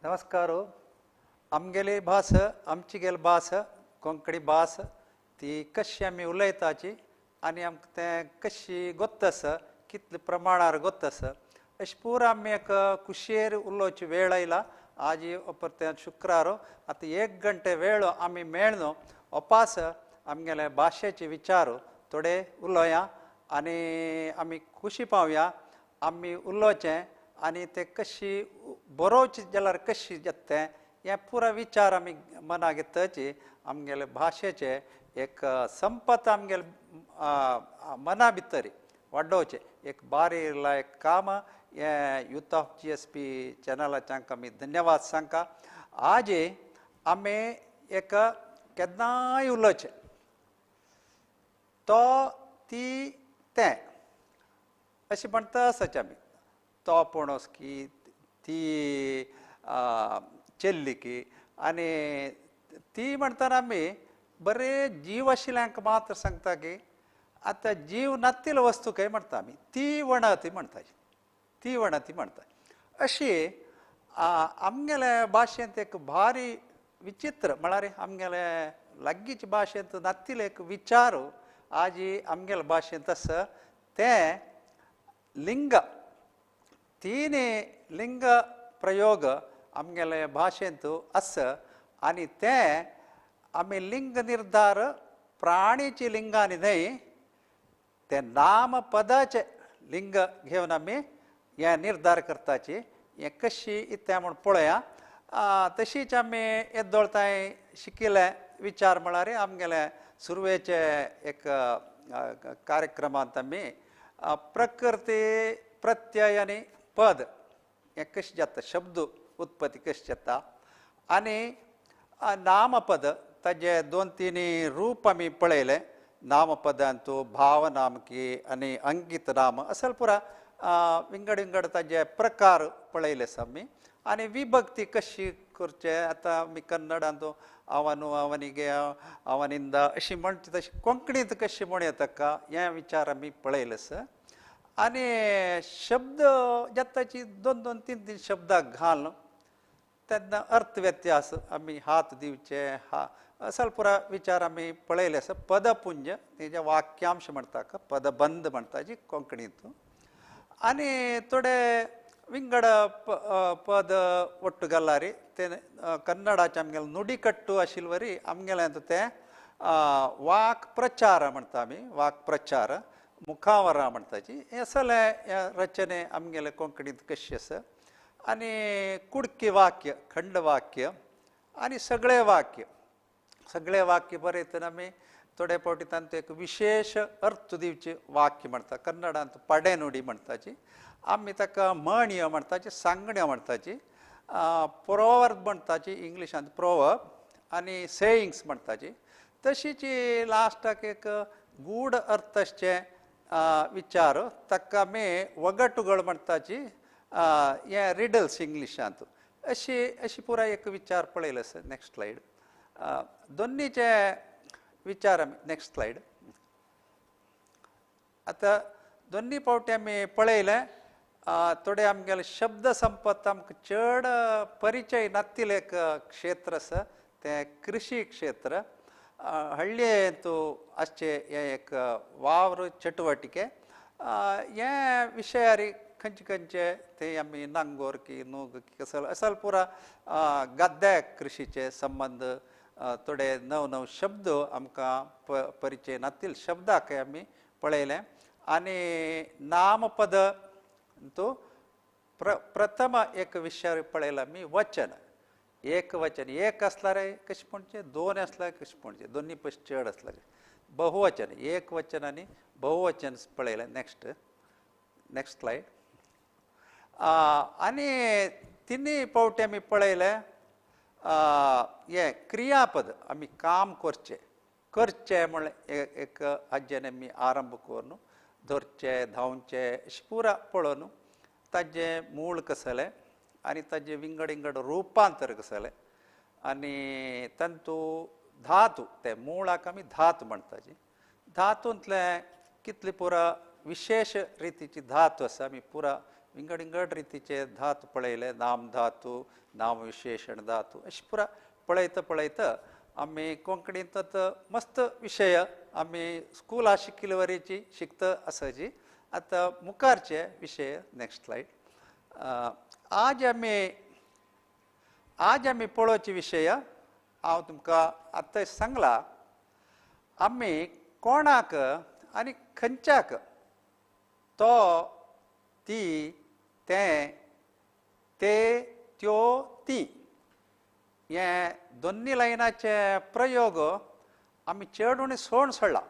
नमस्कार. आमगेली भास, आमची गेल भास कोंकणी भास ती कशी आमी उलयताची आनी आमकां तें कशी गोत्त आसा, कितले प्रमाणार गोत्त आसा, अशें पुरा आमी एक कुशेर उलोवची वेळ आयला. आज परते शुक्रार, आतां एक घंटे वेळ आमी मेळ्ळो ओपास आमगेले भाशेचे विचार थोडे उलोवया आनी आमी खुशी पावया. आमी उलोवचें आनी ते कशी बरोवचे जाल्यार कशी जाता तें हें पुरा विचार आमी मना घेतची आमगेले भाशेचे एक संपत आमगेले मना भितर वाडोवचें एक बारी लायक काम हें यूथ ऑफ GSP चॅनलाचे आमी धन्यवाद सांगता. आज आमी एक केन्नाय उलोवचें तो ती तें अशें म्हणटा आसाचे आमी. तो पणस की ती चेल्ली की आनी ती म्हणटाना आमी बरे जीव आशिल्ल्यांक मात्र सांगता की आतां जीव नातिल्लो वस्तू खंय म्हणटा आमी ती वणती म्हणटा, ती वणती म्हणटा. अशी आमगेले भाशेंत एक भारी विचित्र म्हळ्यार आमगेले लागींचे भाशेंत नातिल्लो एक विचार आज आमगेले भाशेंत आसा तें लिंग. तीन लिंग प्रयोग आमगेले भाशेंत आसा आनी तें आमी लिंग निर्धार प्राणीची लिंगांनी न्हय तें नामपदाचें लिंग घेवन आमी हें निर्धार करताची हें कशी इत्तें म्हूण पळया. तशीच आमी येदोळताय शिकिल्ले विचार म्हळ्यार आमगेले सुरवेचे एक कार्यक्रमांत आमी प्रकृती प्रत्यय आनी पद हें कशें जाता, शब्द उत्पत्ती कशी जाता आनी नामपद ताजे दोन तीन रूप आमी पळयले. नामपदांतू भावनामकी आनी अंकित नाम असल पुरा विंगड विंगड ताजे प्रकार पळयले आसा आमी. आनी विभक्ती कशी करचे, आतां आमी कन्नडांत आवनु आवनिगे आवनिंदा अशी म्हणटा तशी कोंकणींत कशी म्हण येता का हे विचार आमी पळयले आसा. आनी शब्द जाताची दोन दोन तीन तीन शब्दां घालून तेन्ना अर्थ व्यत्यास आमी हात दिवचे हा असल पुरा विचार आमी पळयले आसा. पदपुंज तेजे वाक्यांश म्हणटा, पदबंद म्हणटा जी कोंकणींत. आनी थोडे विंगड पद ಒಟ್ಟು घालारी ते कन्नडाचे आमगेले नुडिकट्टू आशिल्ले वरी आमगेलें तें वाक प्रचार म्हणटा आमी, वाक प्रचार मुखावरा म्हणटाची हें सगळें रचने आमगेले कोंकणींत कशी आसा. आनी कुडकी वाक्य, खंड वाक्य आनी सगळे वाक्य, सगळे वाक्य बरयतना आमी थोडे फावटी तांतूं एक विशेश अर्थ दिवचें वाक्य म्हणटा. कन्नडांत पडेनुडी म्हणटाची आमी ताका म्हणयो म्हणटाची, सांगण्यो म्हणटाची, प्रोवर्ब म्हणटाची इंग्लिशांत प्रोवर्ब आनी सेयिंग्स म्हणटाची. तशीच लास्टाक एक गूढ अर्थ आसचें विचार ताका आमी वगटुगळ म्हणटाची, हें रिडल्स इंग्लिशांत. अशी अशी पुराय एक विचार पळयलो आसा. Next slide. दोन्नीचे विचार आमी नेक्स्ट स्लायड. आतां दोन्नी फावटी आमी पळयलें थोडे आमगेले शब्द संपत आमकां चड परिचय नातिल्लें एक क्षेत्र आसा तें कृषी क्षेत्र. हळ्ळेंतू आसचें हें एक वावर चटुवटिके हें विशयारी खंयचे खंयचे ते आमी नांगोर की नूग की असल असल पुरा गद्या कृषीचे संबंद थोडे नव नव शब्द आमकां परिचय नातिल्ले शब्दाक आमी पळयलें. आनी नामपद तो प्रथम एक विशय पळयला आमी वचन. एक वचन एक आसल्यार कशें म्हणचें, दोन आसल्यार कशें म्हणचें, दोनी पयस चड आसल्यार. बहुवचन एक वचन आनी बहुवचन पळयलें. Next next slide. आनी तिनूय पावटी आमी पळयलें हें क्रियापद आमी काम करचें करचें म्हणलें एक हाजेन आमी आरंभ करून धरचें धांवचें अशें पुरा पळोवन ताजें मूळ कसलें आनी ताजें विंगड विंगड रुपांतर कसलें आनी तांतू धातू ते मुळाक आमी धातू म्हणटाची. धातूंतलें कितले पुरा विशेश रितीची धातू आसा आमी पुरा विंगड विंगड रितीचे धातू पळयले. नाम धातू, नाम विशेशण धातू अशें पुरा पळयता पळयता आमी कोंकणींत मस्त विशय आमी स्कुला शिकिल्ले वरीची शिकता आसाची. आतां मुखारचे विशय नेक्स्ट स्लायड. आज आमी पळोवचे विशय हांव तुमकां आतां सांगला. आमी कोणाक आनी खंयच्याक तो, ती, तें, ते, त्यो, ती हे दोन्ही लायनाचे प्रयोग आमी चड उणें सोड सोडला.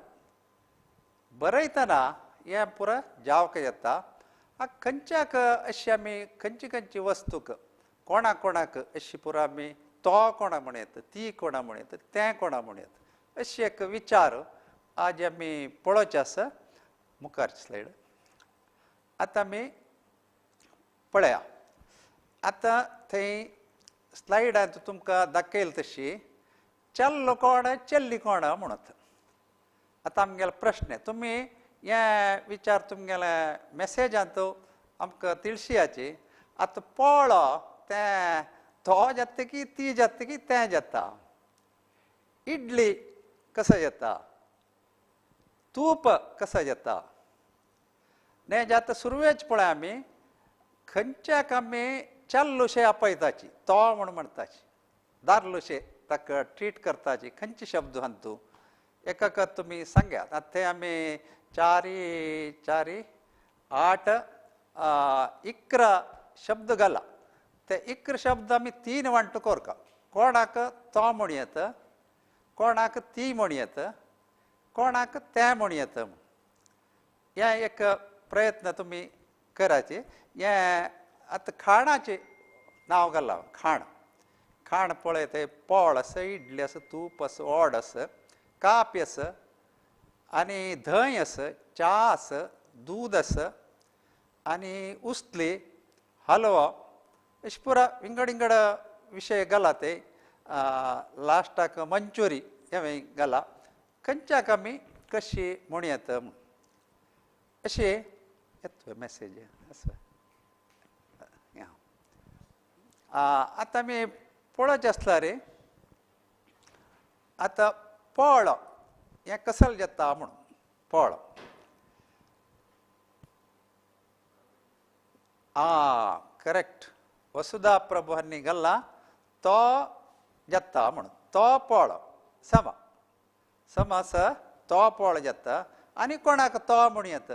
बरयतना हें पुरा जावक येता. खंयच्याक अशी आमी खंयची खंयची वस्तूक कोणा कोणाक अशी पुरा आमी तो कोणा म्हणयत, ती कोणा म्हणयत, तें कोणा म्हणयत अशी एक विचार आज आमी पळोवचे आसा. मुखारची स्लायड. आतां आमी पळया. आतां थंय स्लायडांत तुमकां दाखयल तशी चल्लो कोण चल्ली कोण म्हणत. आतां आमगेलो प्रश्न तुमी हे विचार तुमगेले मेसेजांत आमकां तिळशियाची. आतां पळो तें तो जाता की ती जाता की तें जाता. इडली कसो जाता, तूप कसो जाता. हें जाता सुरवेच पळय आमी खंयच्याक आमी चल्लुशे आपयताची, तो म्हूण म्हणटाची, दारलुशे ताका ट्रीट करताची. खंयचे शब्द हांतू एकाक तुमी सांगात. आतां ते आमी चारी चारी आठ 11 शब्द घाला. ते 11 शब्द आमी 3 वांटो करता. कोणाक तो म्हणयत, कोणाक ती म्हणयत, कोणाक तें म्हणयत. हें एक प्रयत्न तुमी करायचे. हें आतां खाणाचें नांव घालां. खाण खाण पळय तें पोळ आसा, इडली आसा, तूप आसा, ओड आसा, कापी आसा आनी धंय आसा, च्या आसा, दूद आसा आनी उस्ली, हलवो अशें पुरा विंगड विंगड विशय घाला. ते लास्टाक मंचुरी हें घाला. खंयच्याक आमी कशी म्हणयत अशें येता मॅसेज आसा. आतां आमी पळोवचें आसल्यार आतां पळ हें कसल जाता म्हणून पळ आं करेक्ट. वसुधा प्रभु हांणी घाला तो जाता म्हणून तो पळ समा समा आसा तो पळ जाता. आनी कोणाक तो म्हणयत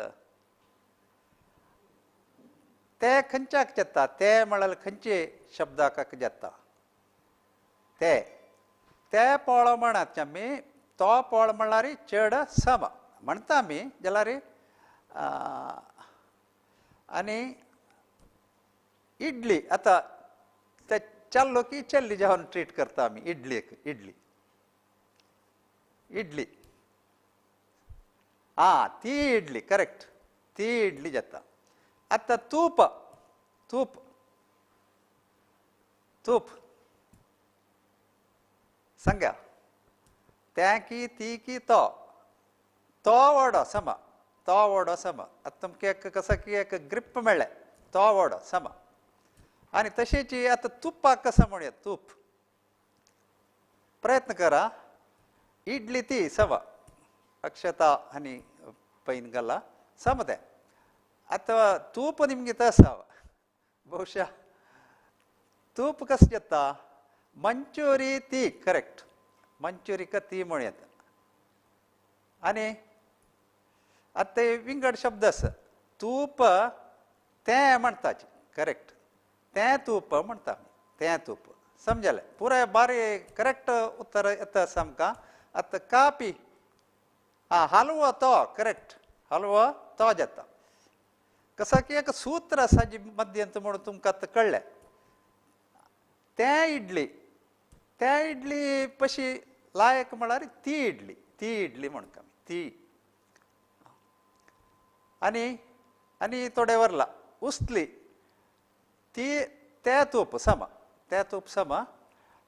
ते खंयच्याक जाता. ते म्हळ्यार खंयचे शब्दाक जाता. ते ते पळ म्हणत आमी. तो पळ म्हणल्यार चड समा म्हणटा आमी जाल्यार. आनी इडली आतां ते चल्लो की चल्ली जेवण ट्रीट करता आमी इडली इडली इडली आं ती इडली करेक्ट ती इडली जाता. आतां तूप तूप तूप सांगा तें की ती की तो तो वडो समा तो वडो समा. आतां तुमकां एक कसो की एक ग्रीप मेळ्ळें तो वडो समा. आनी तशेंच आतां तुपाक कसो म्हणया तूप प्रयत्न करा. इडली ती समा अक्षता आनी पैन घाला सम तें. आतां तूप निमगे आसा बहुशा तूप कशें जाता. मंचुरी ती करेक्ट मंचुरिका ती म्हणयत. आनी आतां ते विंगड शब्द आसा. तूप तें म्हणटाचे करेक्ट तें तूप म्हणटा आमी तें तूप समजलें पुराय बारी करेक्ट उत्तर येता आसा आमकां. आतां कापी आं हालवो तो करेक्ट हलवो तो जाता. कसो की एक सूत्र आसा जी मद्यंत म्हणून तुमकां आतां कळ्ळें. तें इडली तें इडली पशी लायक म्हळ्यार ती इडली ती इडली म्हणटा आमी ती. आनी आनी थोडे वरला उस्ली ती तें तूप समा तें तूप समा.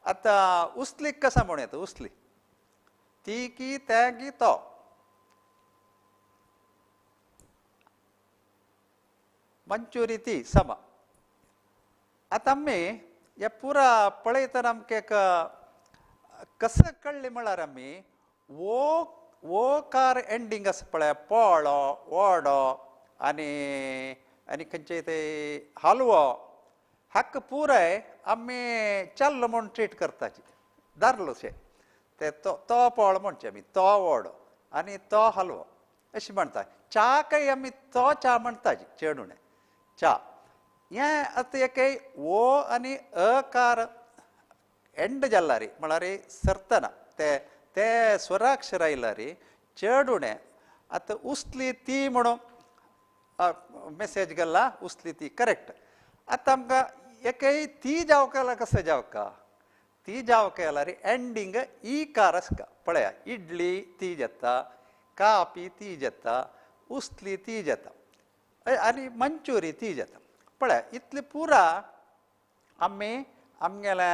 आतां उस्लीक कसा म्हणूं येता उस्ली ती की तें की तो मंचुरी ती समा. आतां आमी हे पुरा पळयतना आमकां एक कसं कळ्ळें म्हळ्यार आमी वो वोकार एंडींग आसा पळय पोळो वोडो आनी आनी खंयचे ते हालवो हाका पुराय आमी चल्ल म्हूण ट्रीट करताची दारलो शे ते तो तो पोळ म्हणचे आमी तो वोडो आनी तो हालवो अशें म्हणटा. च्याकय आमी तो च्या म्हणटाची चेडूणे च्या. हें आतां एक वो आनी अकार एंड जाला रे म्हळ्यार सरतना ते ते स्वराक्षर आयला रे चेडूणे. आतां उस्ली ती म्हणून मेसेज गेला उस्ली ती करेक्ट. आतां आमकां एकय ती जावका कसं जावका ती जावका जाल्यार एंडींग ई कार आसता पळया इडली ती जाता कापी ती जाता उस्ली ती जाता आनी मंचुरी ती जाता. पळया इतली पुरा आमी आमगेले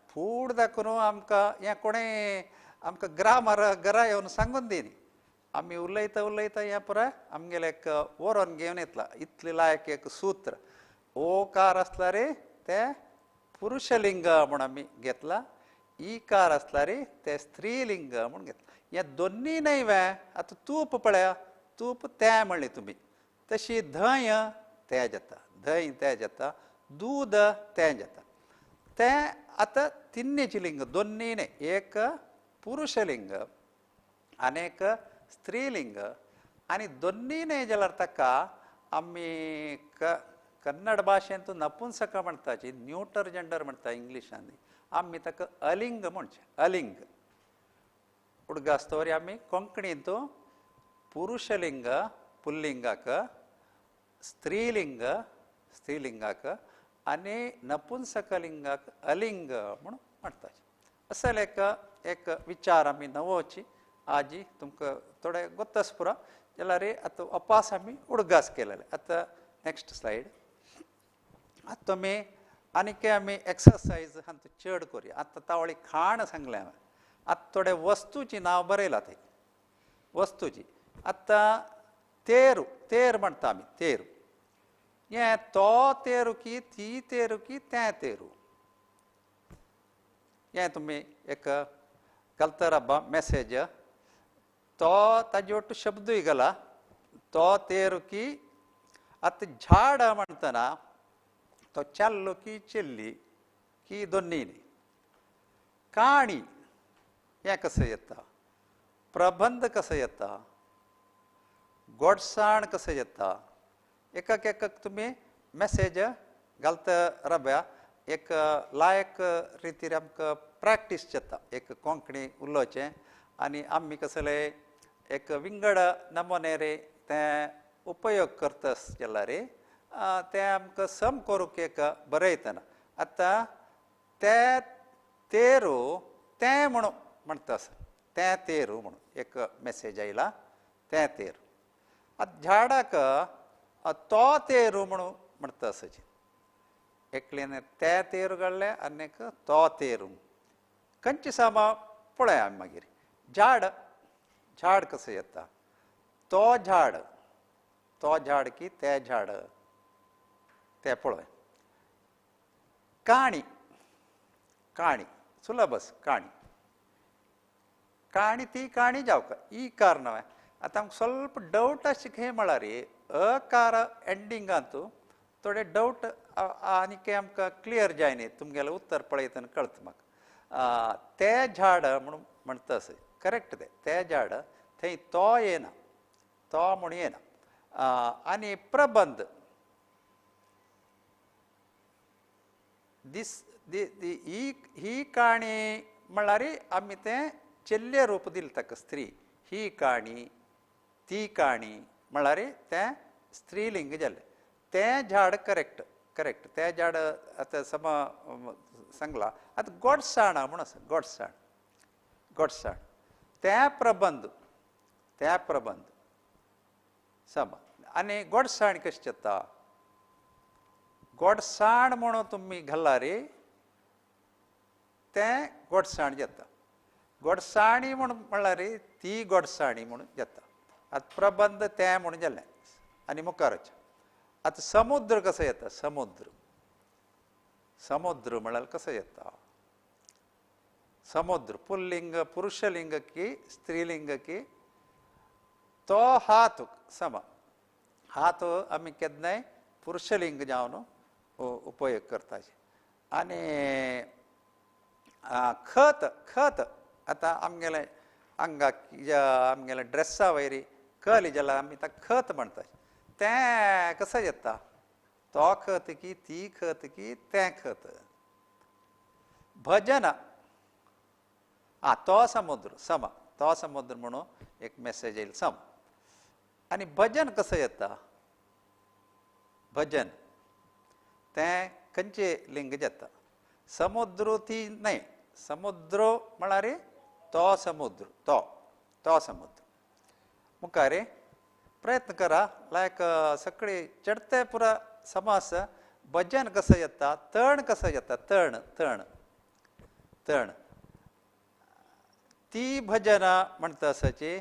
फूड दाखोवन आमकां हें कोणें आमकां ग्रामर घरा येवन सांगून दिनी आमी उलयता उलयता हें पुराय आमगेलें एक वरोन घेवन येतला इतलें लायक एक सूत्र ओकार आसल्यार तें पुरुशलिंग म्हूण आमी घेतला इकार आसल्यार तें स्त्रीलिंग म्हूण घेतला. हें दोन्ही न्हय वे आतां तूप पळया तूप तें म्हणलें तुमी तशी धंय तें जाता धंय तें जाता दूद तें जाता. तें आतां तिन्नीचें लिंग दोन्ही न्हय एक पुरुशलिंग आनी एक स्त्रीलिंग आनी दोन्ही न्हय जाल्यार ताका आमी कन्नड भाशेंत नपुंसक म्हणटाची न्यूटर जेंडर म्हणटा इंग्लिशांनी आमी ताका अलिंग म्हणचें अलिंग. उडगास्तोरी आमी कोंकणींत पुरुशलिंग पुल्लिंगाक स्त्रीलिंग स्त्रीलिंगाक आनी नपुंसकलिंगाक अलिंग म्हणून म्हणटाचे. असले एक एक विचार आमी नवोची आजी तुमकां थोडे गोत्तास पुरो जाल्यार आतां अपास आमी उडगास केलेले. आतां नेक्स्ट स्लायड. आतां तुमी आनीक आमी एक्सरसायज हांतू चड करुया. आतां तावळी खाण सांगलें हांवें आतां थोडे वस्तूची नांव बरयलां थंय वस्तूची. आतां तेरू तेर म्हणटा आमी तेरू हें तो तेरू की ती तेरू की तें तेरू हें तुमी एक घालता राबा मेसेज तो ताजे वट्टू शब्दूय घाला तो तेरू की. आतां झाड म्हणटना तो चल्लो की चेल्ली की दोन्ही न्ही. काणी हें कसं येता प्रबंध कसं येता गोडसाण कसं येता एकाक एकाक तुमी मेसेज घालता राब्या एक लायक रितीर आमकां प्रॅक्टीस जाता एक कोंकणी उलोवचें आनी आमी कसले एक विंगड नमुने रे तें उपयोग करता जाल्यार तें आमकां सम करूंक एक बरयतना. आतां तें तेरू तें म्हणून म्हणटा आसा तें तेरू म्हणून एक मेसेज आयला तें तेरू. आतां झाडाक तो तेरू म्हणून म्हणटा आसा एकल्यान ते तेरू काडलें आनी एक तो तेरू खंयची सामा पळया आमी मागीर झाड झाड कसं येता तो झाड तो झाड की ते झाड ते पळय. काणी काणी सुलभ काणी काणी ती काणी जावका ई कार नव्हे. आतां आमकां ಸ್ವಲ್ಪ ಡೌಟ್ अशें खंय म्हळ्यार अकार एंडिंगांतू थोडे डावट आनी आमकां क्लियर जायना तुमगेलें उत्तर पळयतना कळटा म्हाका. तें झाड म्हणून म्हणटा अशें करेक्ट तें तें झाड थंय तो येना तो म्हूण येना. आनी प्रबंध दीस ही ही काणी म्हणल्यार आमी तें चेल्ले रूप दिलें ताका स्त्री. ही काणी ती काणी म्हणल्यार तें स्त्रीलिंग जालें. तें झाड करेक्ट करेक्ट तें झाड आतां सम सांगलां. आतां गोडसाण म्हूण आसा गोडसाण गोडसाण तें प्रबंध तें प्रबंध सम. आनी गोडसाण कशें जाता गोडसाण म्हणून तुमी घाला रे तें गोडसाण जाता. गोडसाणी म्हूण म्हणल्यार ती गोडसाणी म्हणून जाता. आतां प्रबंध तें म्हणून जालें आनी मुखारच आतां समुद्र कसो येता समुद्र समुद्र म्हळ्यार कसो येता समुद्र पुल्लिंग पुरुषलिंग की स्त्रीलिंग की तो हात सम हात आमी केन्नाय पुरुषलिंग जावन उपयोग करता. आनी खत खत आतां आमगेलें आंगाक आमगेलें ड्रेसा वयर कली जाल्यार आमी ताका खत म्हणटा. तें कसो येता तो खत की ती खत की तें खत. भजन आं तो समुद्र सम तो समुद्र म्हणून एक मेसेज येयल सम. आनी भजन कसो येता भजन तें खंयचें लिंग जाता समुद्र ती न्हय समुद्र म्हळ्यार तो समुद्र तो तो समुद्र. मुखार प्रयत्न करा लायक सगळे चडते पुरा समास. भजन कसो येता तण कसो येता तण तण तण ती भजनां म्हणटा आसाची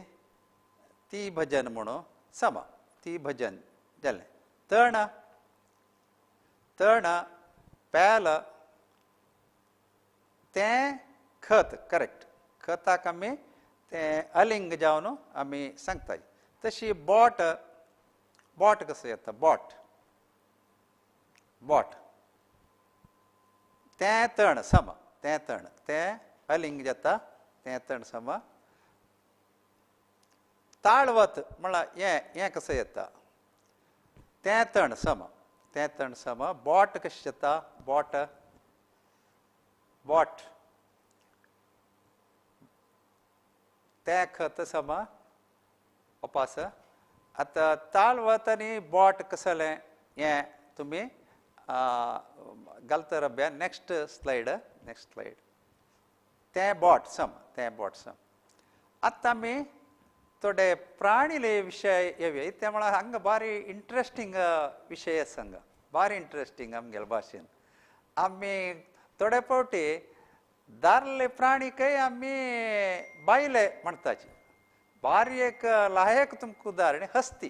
ती भजन म्हणून समा ती भजन जालें. तण तण पेल तें खत करेक्ट खताक आमी तें अलिंग जावन आमी सांगता. तशी बोट बोट कसो येता बोट बोट तें तण सम तें तण तें अलिंग जाता तें तण सम. ताळवत म्हळ्यार हें हें कसो येता तें तण सम तें तण सम. बोट कशें जाता बोट बोट तें खत सम उपास. आतां ताळवत आनी बोट कसलें हें तुमी घालता रब्या. नेक्स्ट स्लायड नेक्स्ट स्लायड तें बोट सम तें बोट सम. आतां आमी थोडे प्राणीले विशय येवया. ते म्हळ्यार हांगा बारी इंट्रस्टींग विशय आसा हांगा बारी इंट्रस्टींग आमगेले भाशेन. आमी थोडे फावटी दारले प्राणीकय आमी बायले म्हणटाची. बारी एक लायक तुमकां उदाहरण हस्ती.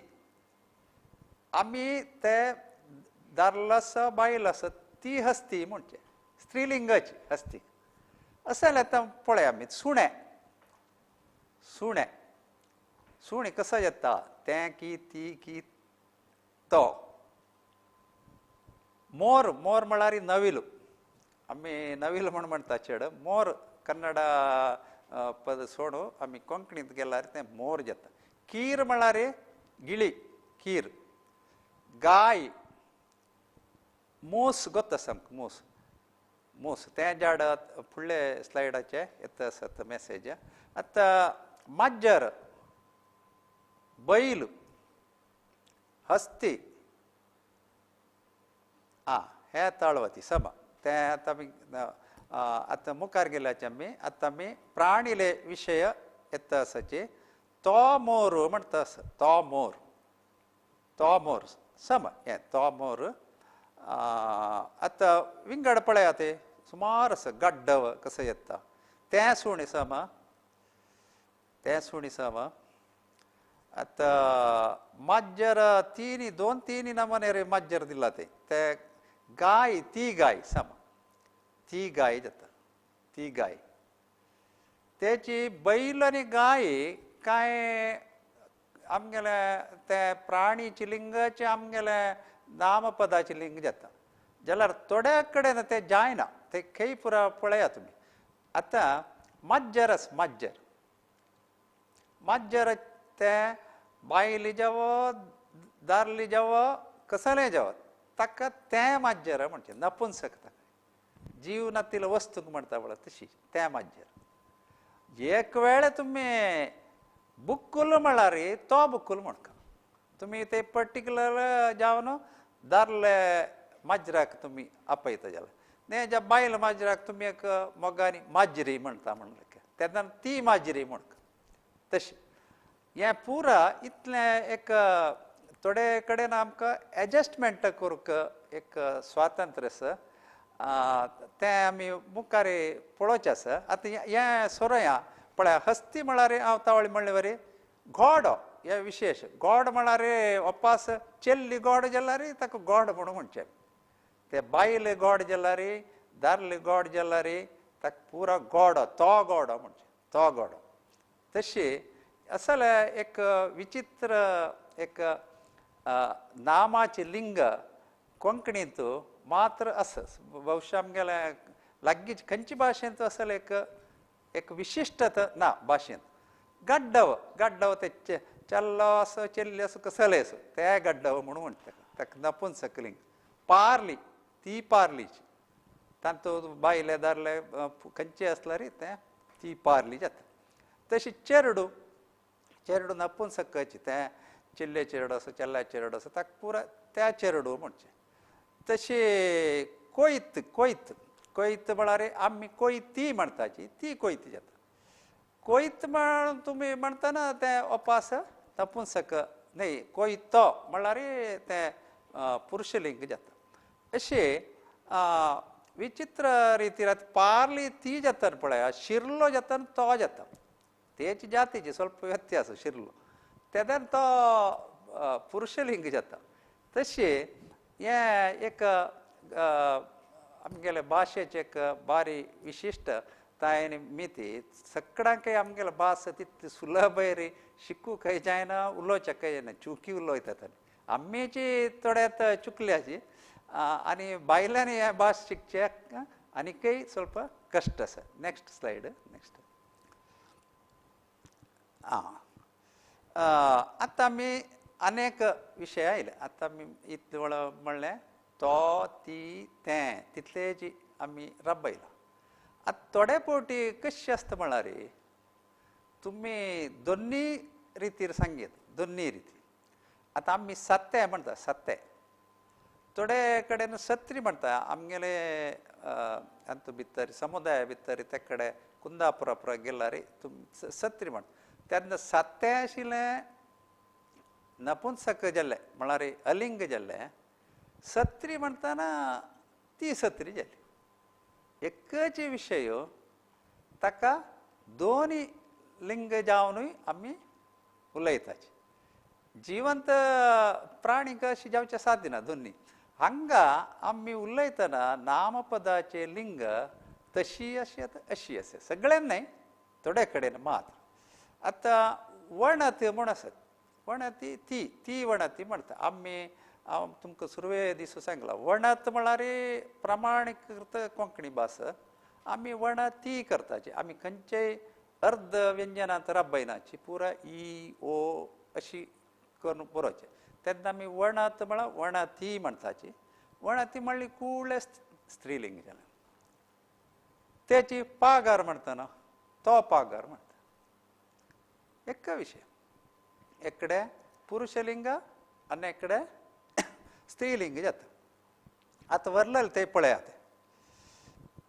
आमी ते दारलो आसा बायल आसा ती हस्ती म्हणचे स्त्रीलिंगाची हस्ती. अशें जाल्यार आतां पळय आमी सुणें सुणें सुणें कसो येता तें की ती की तो. मोर मोर म्हळ्यार नवील आमी नवील म्हूण म्हणटा चेड. मोर कन्नडा पद सोडू आमी कोंकणींत गेल्यार तें मोर जाता. कीर म्हळ्यार गिळी कीर. गाय मूस गोत आसा आमकां मूस मूस तें झाड फुडले स्लायडाचे येता आसत मेसेज. आतां माजर बैल हस्ती आं हे ताळवती समा तें आतां आमी आतां मुखार गेल्याचे आमी आतां आमी प्राणीले विशय येता आसाचे. तो मोर म्हणटा आसा तो मोर तो मोर सम हें तो मोर. आतां विंगड पळया ते सुमार आसा गड्डव कसो येता तें सुणी सम तें सुणी सम. आतां माजर तिनी दोन तिनी नमने माजर दिला ते ते गाय ती गाय सम ती गाय जाता ती गाय. तेची बैल आनी गाय कांय आमगेले ते प्राणीचे लिंगाचे आमगेले नामपदाचे लिंग जाता जाल्यार थोड्या कडेन ते जायना ते खंय पुरा पळया तुमी. आतां माजर आसा माजर माजर ते बायली जावो दारली जावो कसलें जावो ताका तें माजर म्हणचें नपुंसक ताका जीव नातिल्ल्या वस्तूंक म्हणटा पळय तशी त्या माजर. एक वेळ तुमी बुक्कुल म्हळ्यार तो बुक्कुल म्हणका तुमी ते पर्टिक्युलर जावन दारले माजराक तुमी आपयता जाल्यार न्ही ज्या बायल माजराक तुमी एक मोगानी माजरी म्हणटा म्हणलें तेन्ना ती माजरी म्हणका तशें. हें पुरा इतलें एक थोडे कडेन आमकां एडजस्टमेंट करूंक एक स्वातंत्र्य आसा तें आमी मुखार पळोवचें आसा. आतां हें सोरोया पळया हस्ती म्हळ्यार हांव तावळी म्हणले वरी घोडो हे विशेश गोड म्हळ्यार ओपास चेल्ली गोड जाल्यार ताका गोड म्हणून म्हणचें ते बायल गोड जाल्यार दारले गोड जाल्यार ताका पुरो गोडो तो गोडो म्हणचें तो गोडो. तशी असले एक विचित्र एक नामाचें लिंग कोंकणींत मात्र आसा. भोवशा आमगेले लागींच खंयचे भाशेंत असले एक एक विशिश्टता ना भाशेंत. गड्डव गड्डव ते चेल्लो आसो चेल्ली आसो कसले आसो ते गड्डव म्हणून म्हणटा ताका नपुंसकलिंग. पारली ती पारलीची तातूंत बायले दारले खंयचे आसल्यार तें ती पारली जाता. तशी चेरडू चेरडू नपुंसकाची तें चिल्ले चेरडो आसो चेल्ल्या चेरडो आसो ताका पुरा त्या चेरडू म्हणचें. तशी कोयत कोयत कोयत म्हळ्यार आमी कोयती म्हणटाची ती कोयती जाता. कोयत म्हण तुमी म्हणटना तें ओपास नपुंसक न्ही कोयतो म्हळ्यार तें पुरुशलिंग जाता. अशें विचित्र रितीर आतां पारली ती जाता पळया शिरलो जाता तो जाता तेची जातीची स्वल्प व्यत्यास शिरलो तेन्ना तो पुरुशलिंग जाता. तशें हें एक आमगेले भाशेचें एक बारी विशिश्ट तायन मिती सगळ्यांकय आमगेले भास तितली सुलभ रे शिकूंक जायना उलोवच्याकय जायना चुकी उलयतात आमीची थोड्यात चुकल्याची आनी बायलांनी हे भास शिकच्याक आनीकय स्वल्प कश्ट आसा. Next slide next. आं आतां आमी अनेक विशय आयले. आतां आमी इतले म्हणलें तो ती तें तितले जी आमी राबयला. आतां थोडे फावटी कशें आसता म्हळ्यार तुमी दोन्ही रितीर सांगीत दोन्ही रिती. आतां आमी सत्ते म्हणटा सत्ते थोडे कडेन सत्री म्हणटा आमगेले अंतू भितर समुदाया भितर ते कडेन कुंदापुरा पुरा गेल्यार तुमी सत्री म्हणटा तेन्ना सत्ते आशिल्लें नपुंसक जाल्लें म्हळ्यार अलिंग जाल्लें. सत्री म्हणटना ती सत्री जाली. एकच विशय ताका दोनी लिंग जावनूय आमी उलयताची. जिवंत प्राणीक अशें जावचें साध्य ना दोन्ही. हांगा आमी उलयतना नामपदाचें लिंग तशी अशी आतां अशी आसा सगळ्यान न्हय थोडे कडेन मात्र. आतां वणत म्हूण आसत वणती ती ती वणती म्हणटा आमी हांव तुमकां सुरवे दिसा सांगलां वणत म्हळ्यार प्रमाणीकृत कोंकणी भास आमी वणती करताची आमी खंयचेय अर्द व्यंजनांत राबयनाची पुरा ई ओ अशी करून बरोवचें. तेन्ना आमी वणत म्हळ्यार वणती म्हणटाची. वणती म्हणली कुळें स्त्रीलिंग जालें. तेची पागार म्हणटना तो पागार म्हणटा. एक विशय एकडे पुरुशलिंग आनी एकडे स्त्रीलिंग जाता. आतां वरलेलें तें पळयात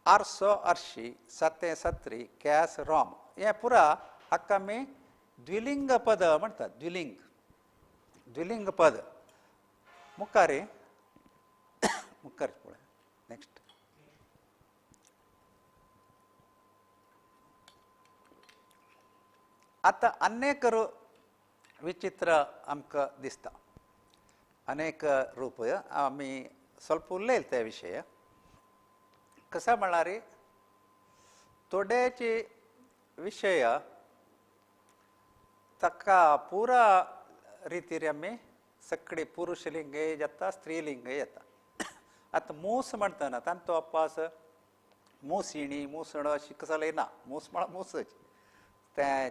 आरसो आरशी सतें सत्री कॅस रोम हें पुरा हाका आमी द्विलिंग पद म्हणटात. द्विलिंग द्विलिंग पद मुखार मुखार पळय नेक्स्ट. आतां अनेक विचित्र आमकां दिसता अनेक रूप आमी स्वल्प उलयले त्या विशय. कशें म्हळ्यार थोडेचे विशय ताका पुरा रितीर आमी सगळे पुरुशलिंगय जाता स्त्रीलिंगय जाता. आतां मूस म्हणटना तांचो अपास मुसिणी मुसणो अशी कसलें ना मूस म्हळ्यार मूसच तें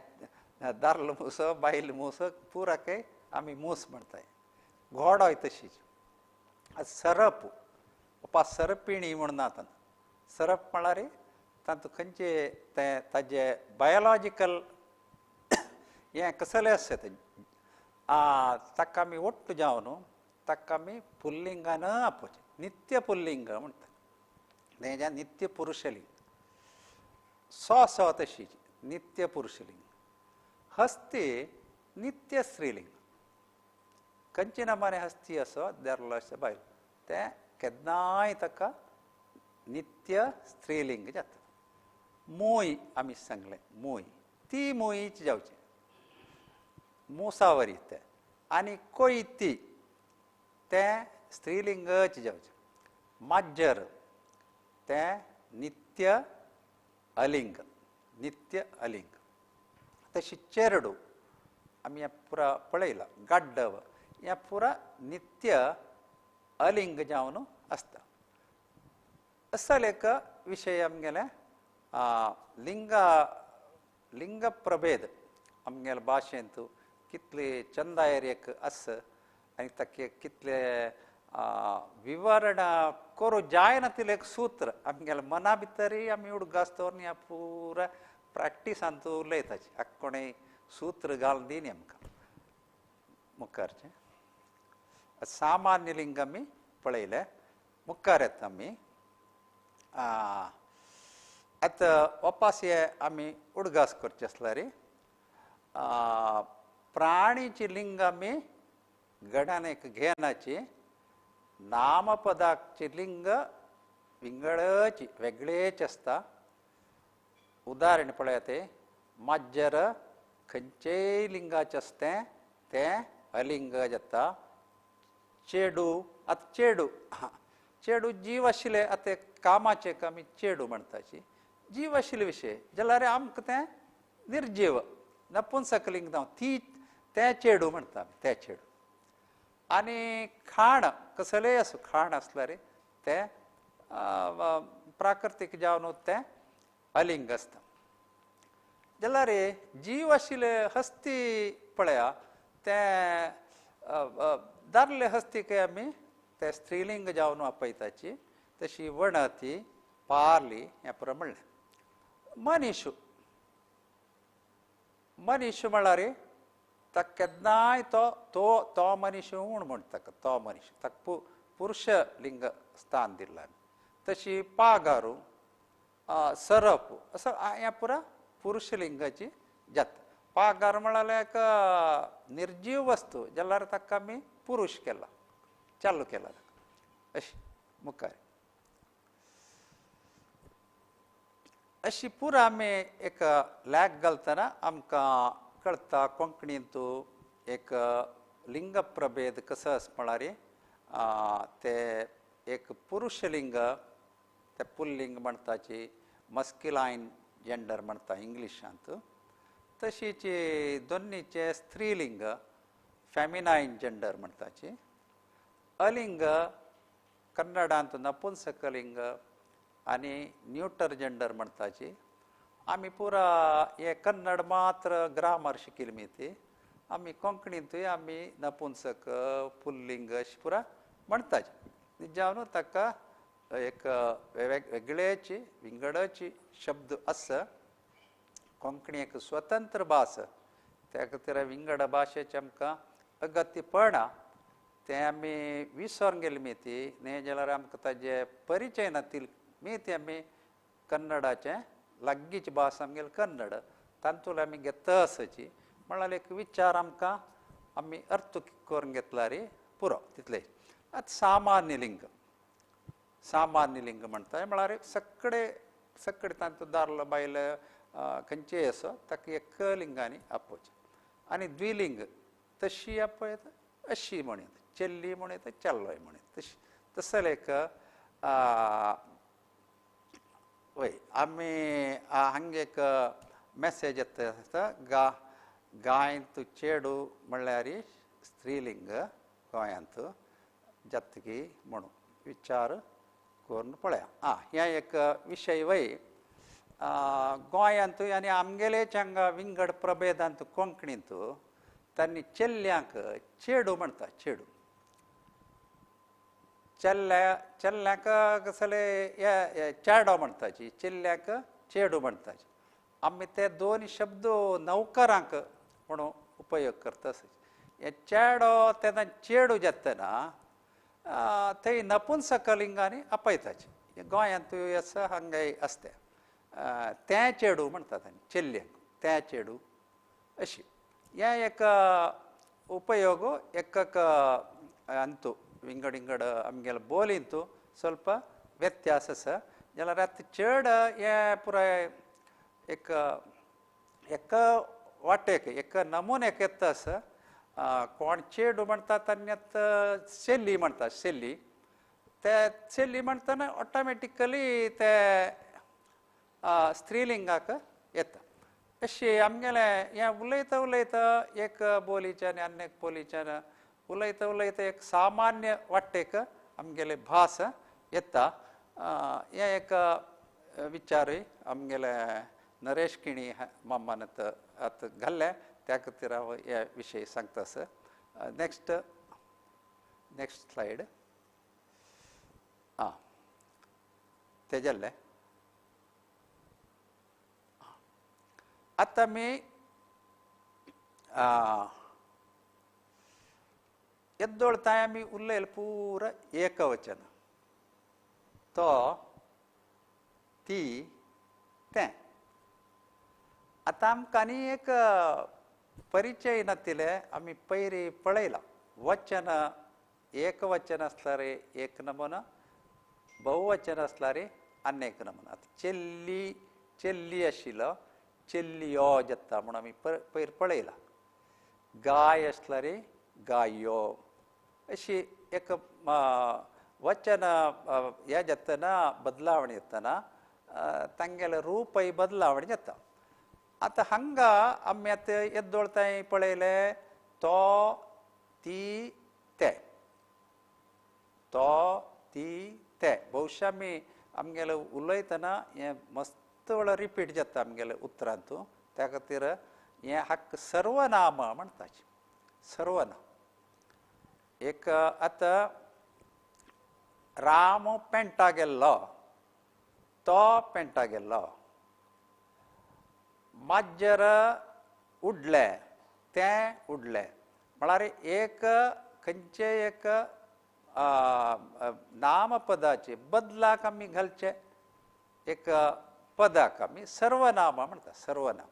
दारलो मूस बायल मूस पुराकय आमी मूस म्हणटाय. घोडोय तशीच. आतां सरप ओपा सरपिणी म्हूण ना तांकां सरप म्हळ्यार तातूंत खंयचे तें ताजे बायोलॉजिकल हें कसलें आसता तें ताका आमी ओट्ट जावन ताका आमी पुल्लिंगान आपोवचें. नित्य पुल्लिंग म्हणटा तें जें नित्य पुरुशलिंग. सो सो तशी नित्य पुरुशलिंग. हस्ती नित्य स्त्रीलिंग. खंयचे नामाने हस्ती असो दारलो आसता बायल तें केन्नाय ताका नित्य स्त्रीलिंग जाता. मूय आमी सांगलें मूय ती मूयच जावची मुसावरी तें आनी कोयती तें स्त्रीलिंगच जावचें. माज्जर तें नित्य अलिंग नित्य अलिंग. तशी चेरडू आमी हें पुरा पळयलां गाड्डव हें पुरा नित्य अलिंग जावन आसता. असल एक विशय आमगेले लिंग लिंग प्रभेद आमगेले भाशेंत कितले चंदायर एक आसा आनी ताका कितले विवरण करूं जायना तितलें एक सूत्र आमगेले मना भितरय आमी उडगास दवरून ह्या पुरा प्रॅक्टिसांत उलयताची हाका कोणें सूत्र घालून दिनी आमकां. मुखारचें सामान्य लिंग आमी पळयलें. मुखार येता आमी आतां वापस हे आमी उडगास करचे आसल्यार प्राणीची लिंग आमी गणनेक घेनाची. नामपदाची लिंग विंगडची वेगळेच आसता. उदाहरण पळयात माज्जर खंयचेय लिंगाचें आसता तें अलिंग जाता. चेडू आतां चेडू चेडू जीव आशिल्ले आतां कामाचें आमी चेडू म्हणटाची जीव आशिल्ले विशय जाल्यार आमकां तें निर्जीव नपुंसकलिंग जावं ती तें चेडू म्हणटा आमी तें चेडू. आनी खाण कसलेय आसूं खाण आसल्यार तें प्राकृतीक जावन तें अलिंग आसता. जाल्यार जीव आशिल्ले हस्ती पळया तें दादले हस्तीक आमी ते स्त्रीलिंग जावन आपयताची. तशी वणती पारली हें पुरो म्हणलें. मनीश मनीश म्हळ्यार ताका केन्नाय तो तो तो मनीश म्हूण म्हणटा ताका तो मनीश ताका पुरुश लिंग स्थान दिलां आमी. तशी पागारू सरप असो हें पुरा पुरुशलिंगाची जाता. पागार म्हळ्यार एक निर्जीव वस्तू जाल्यार ताका आमी पुरुश केला चालू केला ताका अशी मुखार अशी पुरा आमी एक लॅक घालतना आमकां कळटा कोंकणींत एक लिंग प्रभेद कसो आसा म्हळ्यार ते एक पुरुशलिंग ते पुल्लिंग म्हणटाची मस्क्युलायन जेंडर म्हणटा इंग्लिशांत. तशीच दोन्नीचे स्त्रीलिंग फेमिनायन जेंडर म्हणटाची. अलिंग कन्नडांत नपुंसकलिंग आनी न्यूटर जेंडर म्हणटाची. आमी पुरा हे कन्नड मात्र ग्रामर शिकिल्ली मी ती आमी कोंकणींतूय आमी नपुंसक पुल्लिंग अशें पुरा म्हणटाचे. जावन ताका एक वेगळेची विंगडाची शब्द आसा. कोंकणी एक स्वतंत्र भास त्या खातीर विंगड भाशेचें आमकां अगत्य पडना तें आमी विसरून गेली मी ती न्ही जाल्यार आमकां ताजे परिचय नातील मी ती आमी कन्नडाचें लागींची भास आमगेली कन्नड तातूंत आमी घेता आसाची म्हळ्यार एक विचार आमकां आमी अर्थ करून घेतल्यार पुरो तितलें. आतां सामान्य लिंग सामान्य लिंग म्हणटा म्हळ्यार सगळे सगळे तातूंत दादलो बायल खंयचेय आसो ताका एक लिंगांनी आपोवचें. आनी द्विलिंग तशी आपयता अशी म्हणयता चेल्ली म्हणयता चेल्लोय म्हणयता तशी तसलें एक वय आमी हांगा एक मॅसेज येता आसता गा गायंत चेडू म्हणल्यार स्त्रीलिंग गोंयांत जातकी म्हणून विचार करून पळया. आं हें एक विशय वय गोंयांत आनी आमगेलेच हांगा विंगड प्रभेदांत कोंकणींत तांणी चेल्ल्यांक चेडू म्हणटा. चेडू चेल्ल्या चेल्ल्यांक कसले हे चेडो म्हणटाची, चेल्ल्याक चेडू म्हणटाची. आमी ते दोन शब्द नौकरांक म्हणून उपयोग करता. हे चेडो तेन्ना चेडू जातना थंय नपुंसकलिंगांनी आपयताची. गोंयांतूय आसा, हांगाय आसता. तें चेडू म्हणटात आनी चेल्ल्यांक तें चेडू अशी हे एक उपयोग एक अंतू विंगड विंगड आमगेले बोलींतू ಸ್ವಲ್ಪ व्यत्यास आसा. जाल्यार आतां चड हें पुराय एक एका वाटेक एका नमुन्याक येता आसा. कोण चेडू म्हणटात आनी आतां चेल्ली म्हणटात, चेल्ली ते चेल्ली म्हणटना ऑटोमॅटिकली ते स्त्रीलिंगाक येता. अशें आमगेलें हें उलयता उलयता एक बोलीच्यान आनी एक बोलीच्यान उलयता उलयता एक सामान्य वाटेक आमगेले भास येता. हें एक विचारूय आमगेले नरेश किणी मामान आतां घाल्लें, त्या खातीर हांव हे विशय सांगता आसा. Next next slide. आं तें जालें. आतां आमी येद्दोळ तांय आमी उलयलें पुरा एकवचन, तो ती तें. आतां आमकां आनी एक परिचय नातिल्लें आमी पयलीं पळयलां. वचन एकवचन आसल्यार एक नमुना, बहुवचन आसल्यार आनी एक नमुना. आतां चेल्ली चेल्ली आशिल्लो चेल्लियो जाता म्हूण आमी पयर पळयलां. गाय आसल्यार गायो, अशी एक वचन हें जातना बदलावण येतना तांगेलें रूपय बदलावण जाता. आतां हांगा आमी आतां येद्दोळ तांय पळयलें तो ती ते, तो ती ते. भोवशा आमी आमगेलें उलयतना हें मस्त वेळा रिपीट जाता आमगेले उतरांतू. त्या खातीर हें हाका सर्वनाम म्हणटाचे. सर्वनाम एक आतां राम पेंटा गेल्लो, तो पेंटा गेल्लो, माजर उडलें, तें उडलें. म्हळ्यार एक खंयचें एक नामपदाचे बदलाक आमी घालचें एक पदाक आमी सर्वनाम म्हणटा. सर्वनाम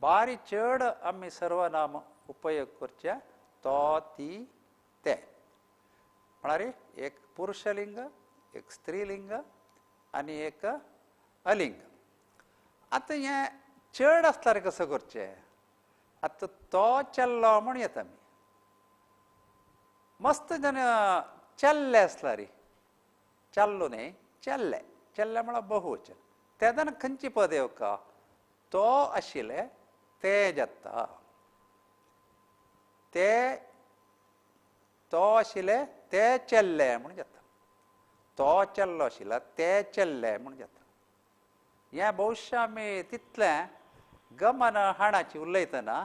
बारी चड आमी सर्वनाम उपयोग करचे, तो ती ते. म्हळ्यार एक पुरुषलिंग, एक स्त्रीलिंग आनी एक अलिंग. आतां हें चड आसल्यार कसो करचें? आतां तो चेल्लो म्हूण येता आमी मस्त जन चेल्ले आसल्यार, चल्लो न्ही चेल्ले, चेल्ले म्हळ्यार बहुवचन. तेन्ना खंयची पद येवका? तो आशिल्ले ते जाता, ते तो आशिल्ले ते चेल्ले म्हूण जाता, तो चेल्लो आशिल्लो ते चेल्ले म्हूण जाता. हें भोवशा आमी तितलें गमन हाणाची उलयतना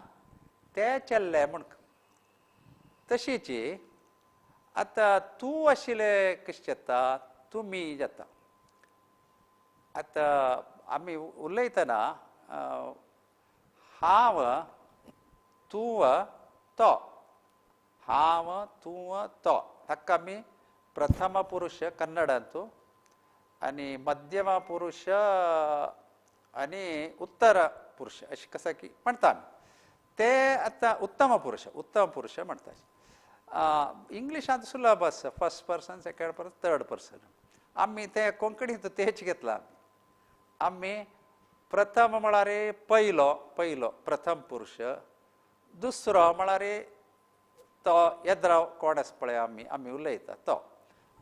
ते चेल्ले म्हूण. तशीच आतां तूं आशिल्लें कशें जाता? तुमी जाता. आतां आमी उलयतना हांव तूं तो, हांव तूं तो, ताका आमी प्रथम पुरुष कन्नडांतू आनी मध्यम पुरुष आनी उत्तर पुरुष अशें कसं की म्हणटा आमी ते. आतां उत्तम पुरुष, उत्तम पुरुष म्हणटा. इंग्लिशांत सुलभ आसा, first person, second person, third person. आमी ते कोंकणींत तेच घेतला. आमी प्रथम म्हळ्यार पयलो, पयलो प्रथम पुरुष. दुसरो म्हळ्यार तो येद्राव कोण आसा पळय आमी आमी उलयता तो,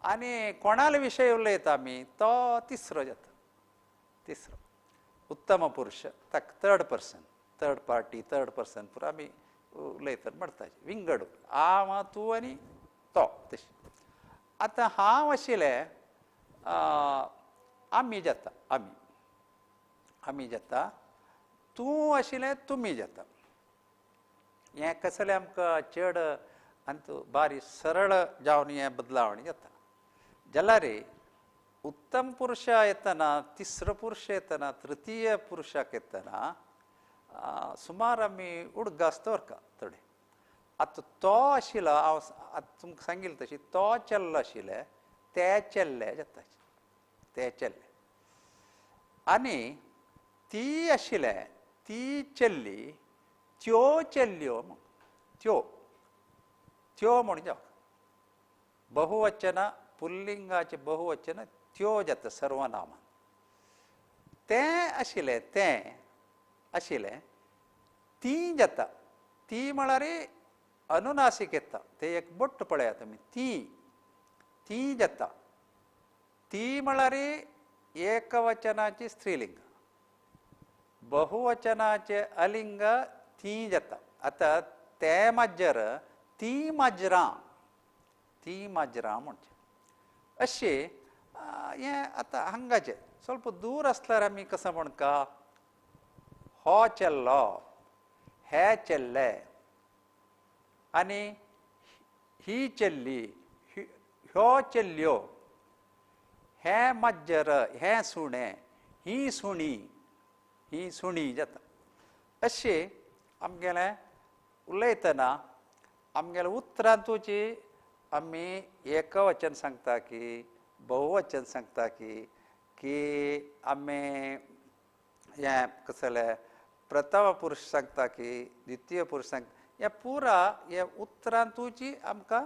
आनी कोणाले विशय उलयता आमी तो तिसरो जाता, तिसरो उत्तम पुरुष. ताका third person, third party, third person पुरो आमी उलयतात म्हणटा. विंगड हांव तूं आनी तो. तशें आतां हांव आशिल्लें आमी जाता, आमी आमी जाता. तूं आशिल्लें तुमी जाता. हें कसलें आमकां चड आनी बारी सरळ जावन हें बदलावण जाता. जाल्यार उत्तम पुरुशा येतना तिसरो पुरुश येतना तृतीय पुरुशाक येतना सुमार आमी उडगास दवरता थोडे. आतां तो आशिल्लो हांव आतां तुमकां सांगिल्लें तशी तो चेल्लो आशिल्ले ते चेल्ले जाता ते चेल्ले आनी ती आशिल्ले ती चेल्ली त्यो चेल्ल्यो त्यो त्यो म्हूण जावं बहुवचन पुल्लिंगाचें बहुवचन त्यो जाता सर्वनामान. तें आशिल्लें तें आशिल्लें ती जाता ती म्हळ्यार अनुनासीक येता तें एक बोट पळयात तुमी ती ती जाता ती म्हळ्यार एकवचनाची स्त्रीलिंग बहुवचनाचे अलिंग ती जाता. आतां तें माजर ती माजरां ती माजरां म्हणचें अशें हें आतां हांगाचें ಸ್ವಲ್ಪ दूर आसल्यार आमी कसो म्हणका हो चेल्लो हे चेल्ले आनी ही चेल्ली ह्यो चेल्ल्यो हें माजर हें सुणें ही सुणी ही सुणी जाता. अशें आमगेलें उलयतना आमगेल्या उतरांतूची आमी एकवचन सांगता की बहुवचन सांगता की की आमी हें कसलें प्रथम पुरुश सांगता की द्वितीय पुरुश सांगता हे पुरा हे उतरांतूची आमकां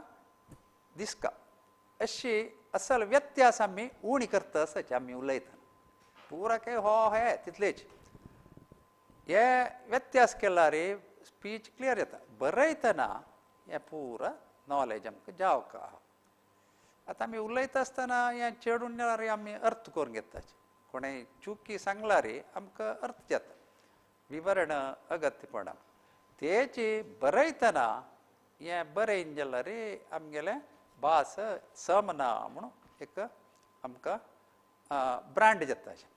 दिसता. अशी असल व्यत्यास आमी उणी करता आसाची आमी उलयतना पुरा काय हो हे तितलेच हे व्यत्यास केल्यार स्पीच क्लियर येता. बरयतना हें पुरा नॉलेज आमकां जावंक आहा. आतां आमी उलयता आसतना हें चेडून जाल्यार आमी अर्थ करून घेता कोणें चुकी सांगल्यार आमकां अर्थ जाता विवरण अगत्यपणा तेची बरयतना हें बरयन जाल्यार आमगेलें भास समना म्हणून एक आमकां ब्रांड जाता अशें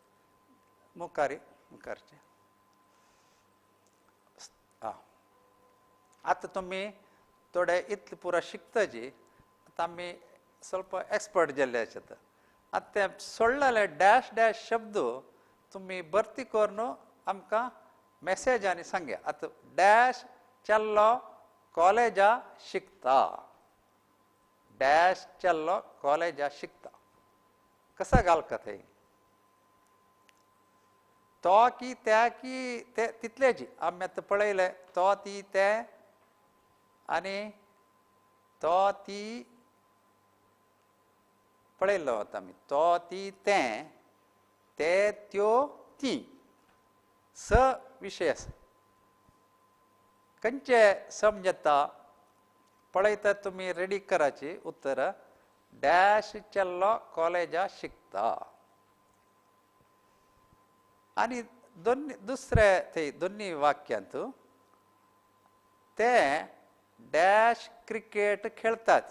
मुखार मुखारचें. आं आतां तुमी थोडे इतले पुरा शिकताची आतां आमी ಸ್ವಲ್ಪ एक्सपर्ट जाल्ले आसात. आतां तें सोडलेले डॅश डॅश शब्द तुमी भरती करून आमकां मॅसेजांनी सांगया. आतां डॅश चेल्लो कॉलेजा शिकता डॅश चेल्लो कॉलेजा शिकता कसा घालका थंय तो की त्या की ते तितलेच आमी आतां पळयलें तो ती ते आनी तो ती पळयल्लो आतां आमी तो ती तें ते त्यो ती स विशय आसा. खंयचे समजता पळयता तुमी रेडी कराची उत्तरां डॅश चेल्लो कॉलेजा शिकता आनी दोन दुसरे थंय दोनी वाक्यांत ते डॅश क्रिकेट खेळतात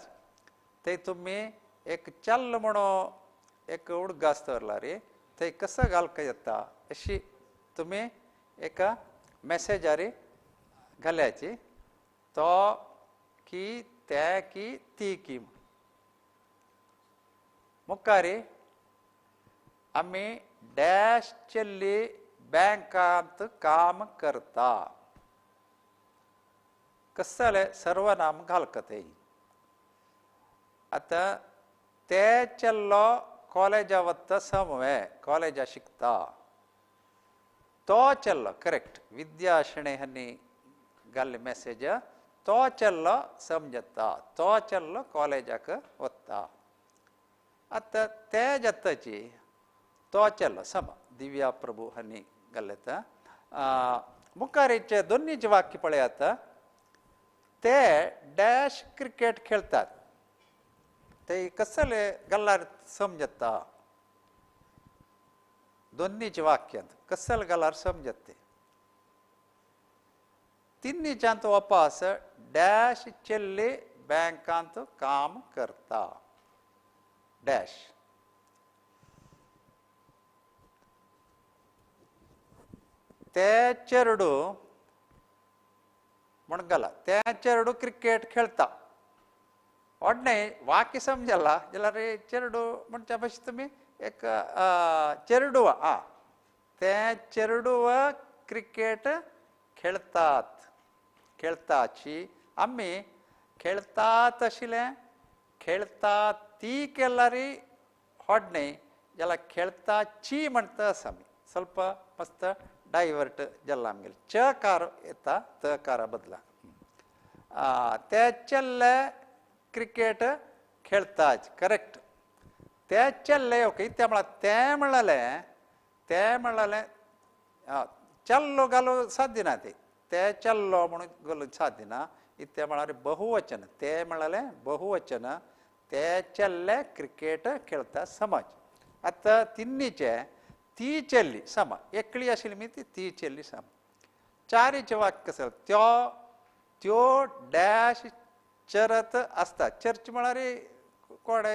थंय तुमी एक चल्ल म्हणून एक उडगास दवरला रे थंय कसो घालका येता अशी तुमी एका मॅसेजार घाल्याची तो की ते की ती की. मुखार आमी डॅश चेल्ली बँकांत काम करता कसलें सर्वनाम घालका थंय. आतां ते चेल्लो कॉलेजा वता समवे कॉलेजा शिकता तो चेल्लो करेक्ट विद्या शणै हांणी घाल्ली मॅसेज तो चेल्लो समजता तो चेल्लो कॉलेजाक वता. आतां ते जाताची तो चेल्लो सम दिव्या प्रभू हांणी घाल्लें. मुखारीचे दोनीचे वाक्य पळयात ते डॅश क्रिकेट खेळतात ते कसले गल्लार समजता दोन्हीचे वाक्यांत कसले गल्लार समजते. तिन्हीच्यांत वापास डॅश चेल्ली बँकांत काम करता डॅश. ते चेरडू म्हण घाला ते चेरडू क्रिकेट खेळता ओडणे वाक्य समजला जाल्यार चेरडू म्हणच्या भाशेन तुमी एक चेरडुवा आ ते चेरडुव क्रिकेट खेळतात खेळताची आमी खेळतात आशिल्लें खेळता ती केल्यार होडणे जाल्यार खेळताची म्हणटा आसा आमी ಸ್ವಲ್ಪ मस्त डायवर्ट जाला आमगेलें च कार येता त कारा बदला ते चेल्ले क्रिकेट खेळताच करेक्ट ते चेल्ले ओके ते म्हळ्यार ते म्हणलें ते म्हणलें चल्लो घालू साध्य ना ते ते चल्लो म्हणून घालू साध्य ना इत्या म्हळ्यार बहुवचन ते म्हणलें बहुवचन ते चेल्ले क्रिकेट खेळता समज आतां तिन्नीचे ती चेल्ली सम एकली आशिल्ली मी ती चेल्ली सम चारीचें वाक्य कसं त्यो त्यो डॅश चरत आसता चर्च म्हळ्यार कोण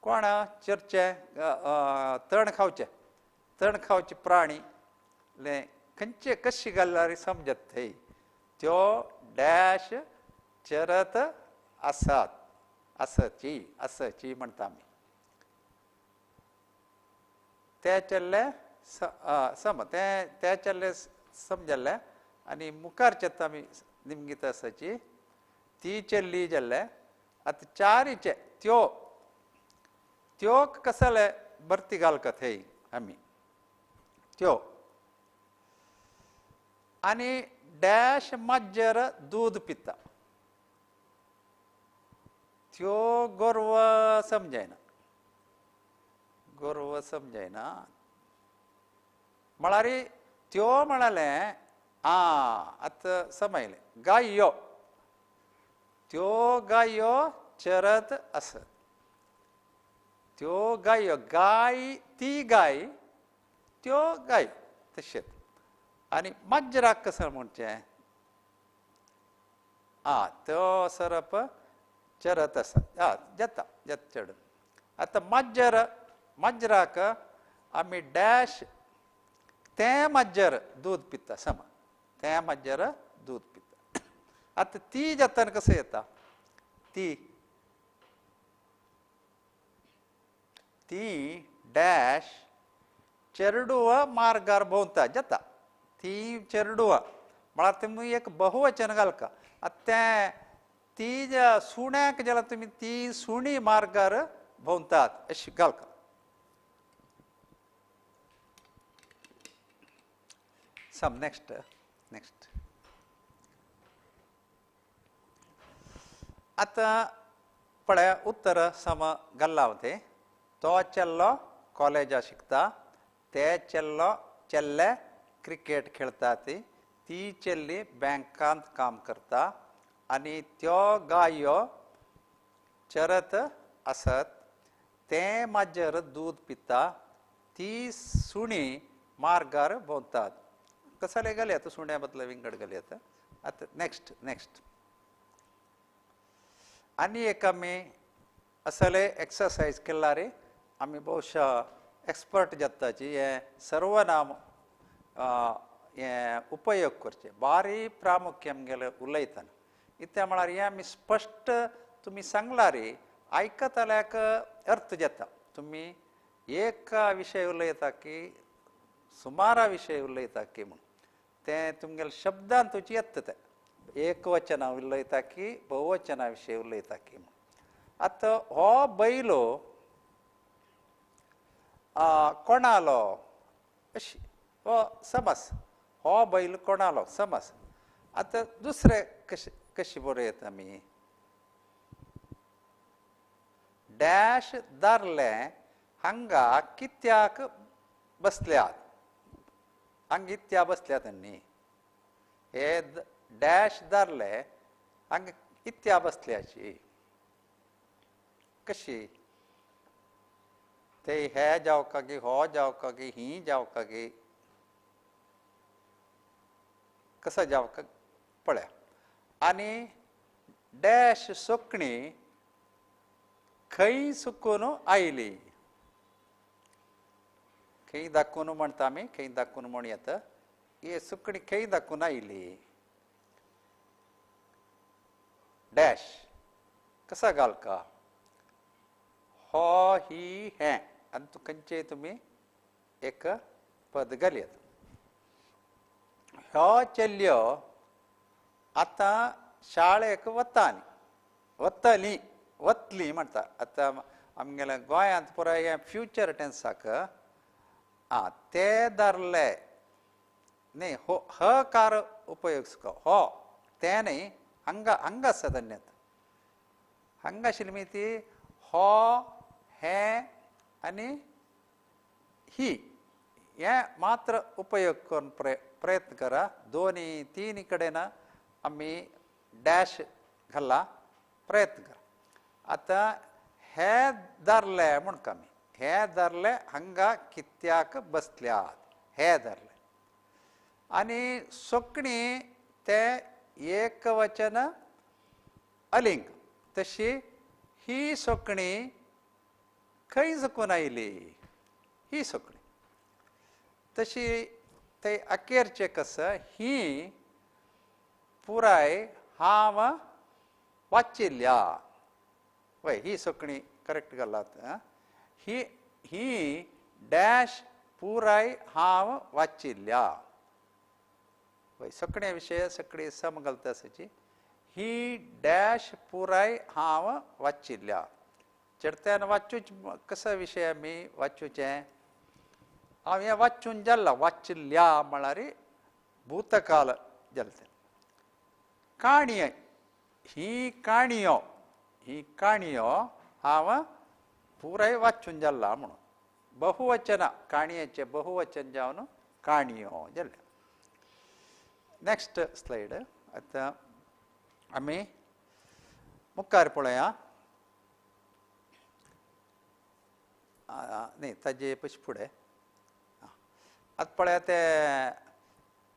कोण चर्चे तण खावचे तण खावचे प्राणी खंयचे कशी घाल्यार समजत थंय त्यो डॅश चरत आसात आसची आसची म्हणटा आमी ते चेल्ले सम ते चेल्ले समजल्ले आनी मुखारचे आमी निमगीत आसाची ती चेल्ली जाल्ले आतां चारीचे त्यो त्यो कसले भरती घालका थंय आमी त्यो आनी डॅश माज्जर दूद पिता त्यो गोरवां समजायना गोरवां समजायना म्हळ्यार त्यो म्हणालें आं आतां समजलें गायो त्यो गायो चरत आसत त्यो गायो गाय ती गाय त्यो गाय तशेंच आनी माजराक कसं म्हणचें आं त्यो सरप चरत आसा आं जाता जाता चडून आतां माजर माजराक आमी डॅश तें माजर दूद पिता समा तें माजर दूद पिता आतां ती जाताना कसं येता ती ती डॅश चेरडुवा मार्गार भोंवता जाता ती चेरडुवा म्हळ्यार तुमी एक बहुवचन घालका आतां तें ती सुण्याक जाल्यार तुमी ती सुणी मार्गार भोंवतात अशी घालका सम नेक्स्ट नेक्स्ट आतां पळय उत्तर सम घाल्ला तें तो चेल्लो कॉलेजा शिकता ते चेल्लो चेल्ले क्रिकेट खेळटा ती ती चेल्ली बँकांत काम करता आनी त्यो गायो चरत आसत तें माजर दूद पिता ती सुणी मार्गार भोंवतात कसले घाले आतां सुण्या बदला विंगड घाले आतां आतां नेक्स्ट नेक्स्ट आनी एक आमी असले एक्सरसायज केला रे आमी बहुशा एक्सपर्ट जाताची हें सर्वनाम हें उपयोग करचें बारी प्रामुख्य आमगेलें उलयतना इत्या म्हळ्यार हें आमी स्पश्ट तुमी सांगला रे आयकतल्याक अर्थ जाता तुमी एक विशय उलयता की सुमारा विशय उलयता की म्हूण तें तुमगेले शब्दान तुजी येता तें एक वचना उलयता की बहुवचना विशय उलयता की म्हूण आतां हो बैलो कोणालो अशी हो समज हो बैल कोणालो समज आतां दुसरें कशें कशी बरयत आमी डॅश दारलें हांगा कित्याक बसल्यात हांगा इत्या बसल्यात न्ही हे डॅश दारले हांगा इत्या बसल्याची कशी ते हे जावका की हो जावका की ही जावका की कसो जावका पळया आनी डॅश सुकणी खंय सुकून आयली खंय दाखोवन म्हणटा आमी खंय दाखोवन म्हण येता ही सुकणी खंय दाखोवन आयली डॅश कसा घालका हो ही हें आनी खंयचें तुमी एक पद घालयात. ह्यो चलयो आतां शाळेक वता वतली वतली म्हणटा. आतां आमगेल्या गोंयांत पुराय हें फ्युचर टेन्साक आं ते धरले न्ही हो हकार उपयोग हो ते न्ही हांगा हांगा आसा धन्यत हांगा आशिल्ली मी ती हो हें आनी ही हें मात्र उपयोग करून प्रयत्न करा. दोनी तीन कडेन आमी डॅश घाला प्रयत्न करा. आतां हे धरले म्हूण आमी हे धरले हांगा कित्याक बसल्यात हे धरले आनी सोकणी ते एकवचन अलिंग तशी ही सोकणी खंय चुकून आयली ही सोकणी तशी ते अखेरचे कसं ही पुराय हांव वाचिल्ल्या वय ही सोकणी करेक्ट घालात ही ही डॅश पुराय हांव वाचिल्ल्या वय सगळे विशय सगळी सम घालता आसाची ही डॅश पुराय हांव वाचिल्ल्या. चडत्यान वाचूच कसो विशय आमी वाचूचें हांव हें वाचून जाल्ला वाचिल्ल्या म्हळ्यार भूतकाल जालें. काणयो ही काणयो ही काणयो हांव पुराय वाचून जाल्ला म्हणून बहुवचन काणयेचें बहुवचन जावन काणयो जालें. Next slide. आतां आमी मुखार पळोवया न्ही ताजे पयशे फुडें आतां पळया ते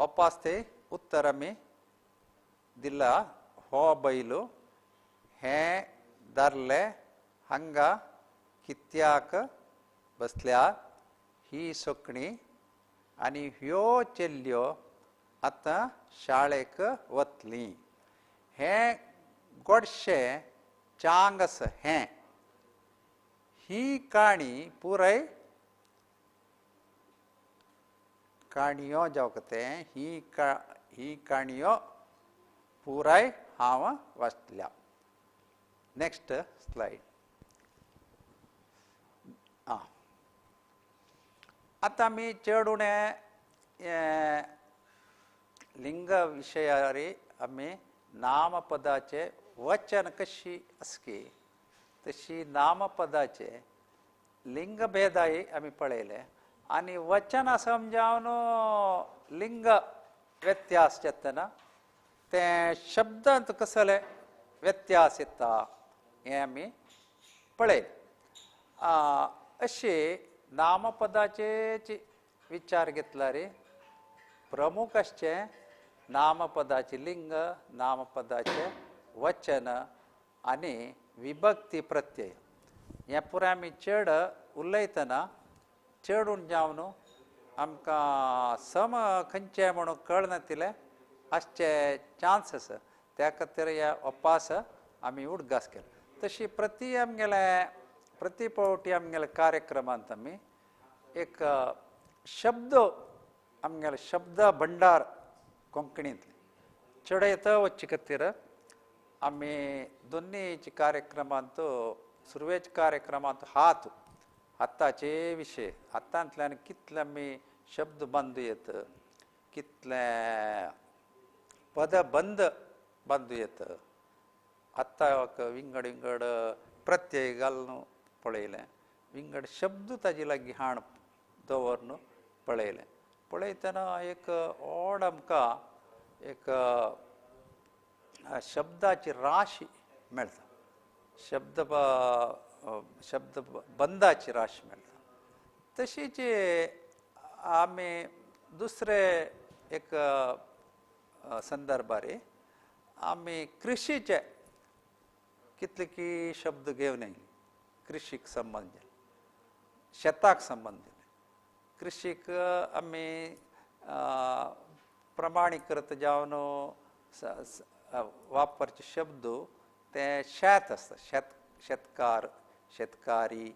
ओपास ते उत्तर आमी दिला. हो बैल हें धरले हांगा कित्याक बसल्या ही सोकणी आनी ह्यो चेल्यो आतां शाळेक वतली. हें गोडशें चांग आसा हें ही काणी पुराय काणयो जावंक तें ही काणयो पुराय हांव वाचल्या. Next slide. आं आतां आमी चड उणें लिंग विशयारी आमी नामपदाचे वचन कशी आसकी तशी नामपदाचे लिंगभेदाय आमी पळयले आनी वचन समजावन लिंग व्यत्यास जातना ते शब्दांत कसले व्यत्यास येता हें आमी पळयलें. अशे नामपदाचे विचार घेतल्यार प्रमुख आसचें नामपदाचें लिंग नामपदाचें वचन आनी विभक्ती प्रत्यय. हें पुराय आमी चड उलयतना चड उण जावन आमकां सम खंयचें म्हणून कळनातिल्लें आसचे चान्स आसा त्या खातीर ह्या अपास आमी उडगास केलो. तशी प्रति आमगेले प्रति पावटी आमगेले कार्यक्रमांत आमी एक शब्द आमगेले शब्द भंडार कोंकणींतले चड येता वचचे खातीर आमी दोनीचे कार्यक्रमांत सुरवेच्या कार्यक्रमांत हात हाताचे विशय हातांतल्यान कितले आमी शब्द बांदू येत कितले पदबंद बांदू येत हाताक विंगड विंगड प्रत्यय घालून पळयलें विंगड शब्द ताजे लागीं हाण दवरून पळयलें. पळयतना एक व्हड आमकां एक शब्दाची राशी मेळटा शब्द शब्द बंदाची राशी मेळटा. तशीच आमी दुसरे एक संदर्भार आमी कृषीचे कितले की शब्द घेवन आयली कृषीक संबंद शेताक संबंद कृषीक आमी प्रमाणीकृत जावन वापरचे शब्द तें शेत आसता, शेत, शेतकार, शेतकारी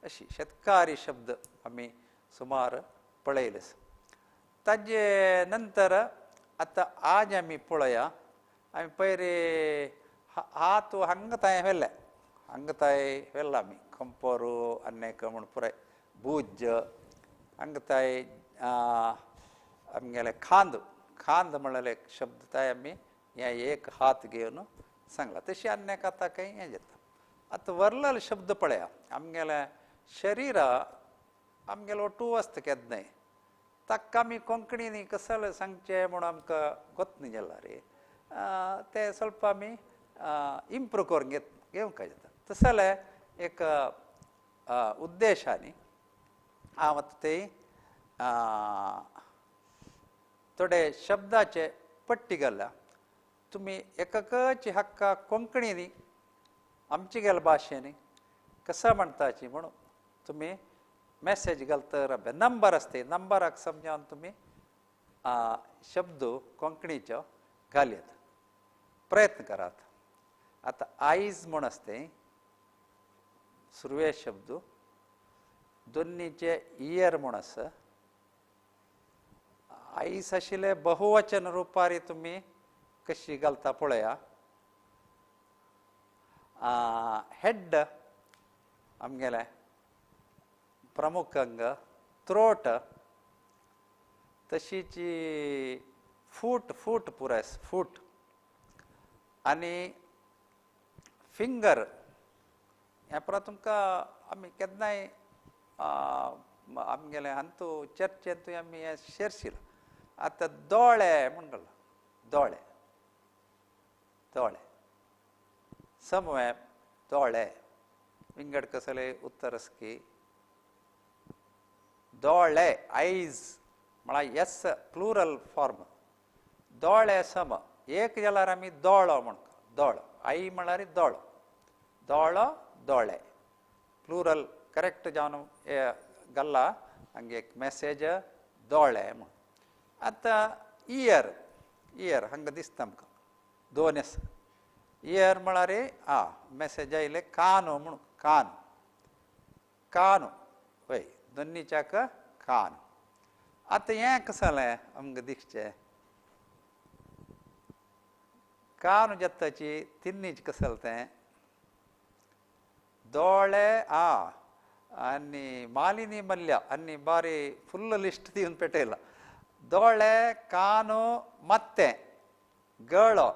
अशी शेतकारी शब्द आमी सुमार पळयले आसा. ताजे नंतर आतां आज आमी पळया, आमी पयर हात हांगा थंय व्हेले, हांगा थंय व्हेला आमी कंपोरू आनी म्हूण पुराय भूज हांगा थंय आमगेले खांद, खांद म्हणलेले एक शब्द थंय आमी हें एक हात घेवन सांगला. तशी आनी आतां खंय हें जाता. आतां वरलेले शब्द पळया, आमगेले शरीरा आमगेलो ओटू आसता केन्नाय, ताका आमी कोंकणीनी कसले सांगचें म्हूण आमकां गोत न्ही जाल्यार रे तें ಸ್ವಲ್ಪ आमी इम्प्रूव करून घेवंक जाता. तशें जाल्यार एक उद्देशांनी हांव आतां ते थोडे शब्दाचे पट्टी घाल्या, तुमी एककच हक्का कोंकणीनी आमची गेल्या भाशेनी कसं म्हणताची म्हणून तुमी मॅसेज घालता राबे. नंबर आसता, नंबराक समजावन तुमी शब्द कोंकणीचो घालयात, प्रयत्न करात. आतां आयज म्हूण आसता सुरवे शब्द, दोन्नीचे इयर म्हूण आसा. आयज आशिल्ले बहुवचन रुपारी तुमी कशी घालता पळया. हेड आमगेले प्रमुख अंग, थ्रोट, तशीच फूट, फूट पुराय फूट, आनी फिंगर. हें पुरा तुमकां आमी केन्नाय आमगेले हातूं चर्चेंतूय आमी हें शेरशील. आतां दोळे म्हूण घाला, दोळे, दोळे समवे दोळे विंगड कसले उत्तर आसा की दोळे आयज म्हळ्यार एस प्लुरल फॉर्म, दोळे सम एक जाल्यार आमी दोळो म्हण, दोळो आई म्हळ्यार दोळो, दोळो दोळे प्लुरल करेक्ट जावन घाला हांगे एक मॅसेज दोळे म्हूण. आतां इयर, इयर हांगा दिसता आमकां दोन आसा. इयर म्हळ्यार आ मॅसेज आयले कानो म्हूण, कान, कानो वय दोन्नीच्याक कान. आतां हें कशें जालें आमकां दिसचें कान जाताची तिन्नीच कशें जालें तें दोळे आ आनी मालिनी मल्ल्या आनी बारी फुल्ल लिस्ट दिवन पेटयला. दोळे, कानो, मत्तें, गळो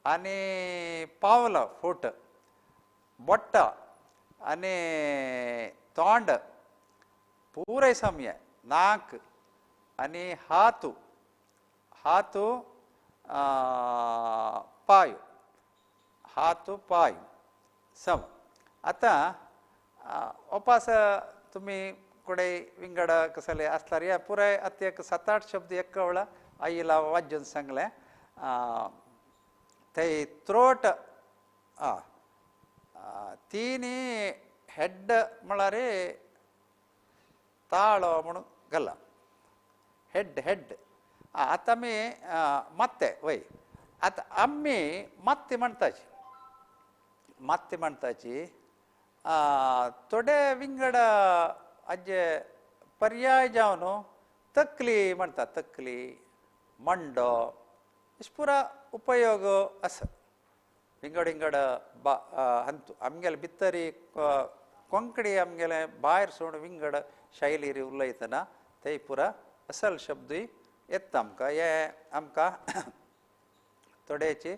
आनी पावलो फूट, बोट्ट आनी तोंड पुराय समय, नाक आनी हातू, हातू पांय, हातू पांय सम. आतां ओपास तुमी कुडे विंगड कसले आसल्यार ह्या पुराय आतां एक 7-8 शब्द एक वेळा आईला वाजून सांगलें. ते थ्रोट तिनी हेड म्हळ्यार ताळो म्हणून घाला, हेड, हेड. आतां आमी मात्ते वय, आतां आमी मात्ते म्हणटाची, मात्ते म्हणटाची थोडे विंगड हाजे पर्याय जावन तकली म्हणटा, तकली, मंडो, अशें पुरा उपयोग आसा विंगड विंगड हातूं आमगेले भितरी कोंकणी आमगेले भायर सोडून विंगड शैलीर उलयतना ते पुरा असल शब्दूय येता आमकां. हे आमकां थोडेचे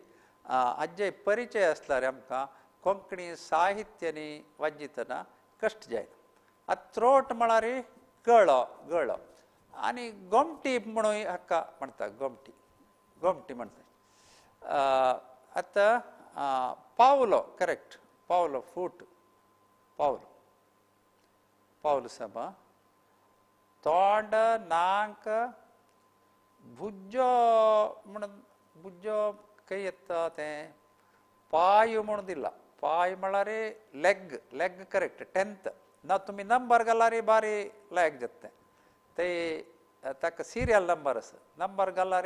हाजे परिचय आसल्यार आमकां कोंकणी साहित्यानी वाजितना कश्ट जायना. आतां थ्रोट म्हळ्यार गळो, गळो आनी गोमटी म्हणून हाका म्हणटा, गोमटी, गोमटी म्हणटा. आतां पावलो करेक्ट, पावलो फूट, पावलो, पावलो सम. तोंड, नाक, भुज्जो म्हणून, भुज्जो खंय येता तें पांय म्हणून दिला. पांय म्हळ्यार लेग, लेग करेक्ट 10th ना तुमी नंबर घाल्यार बारी लायक जाता ते, ताका सिरियल नंबर आसा, नंबर घाल्यार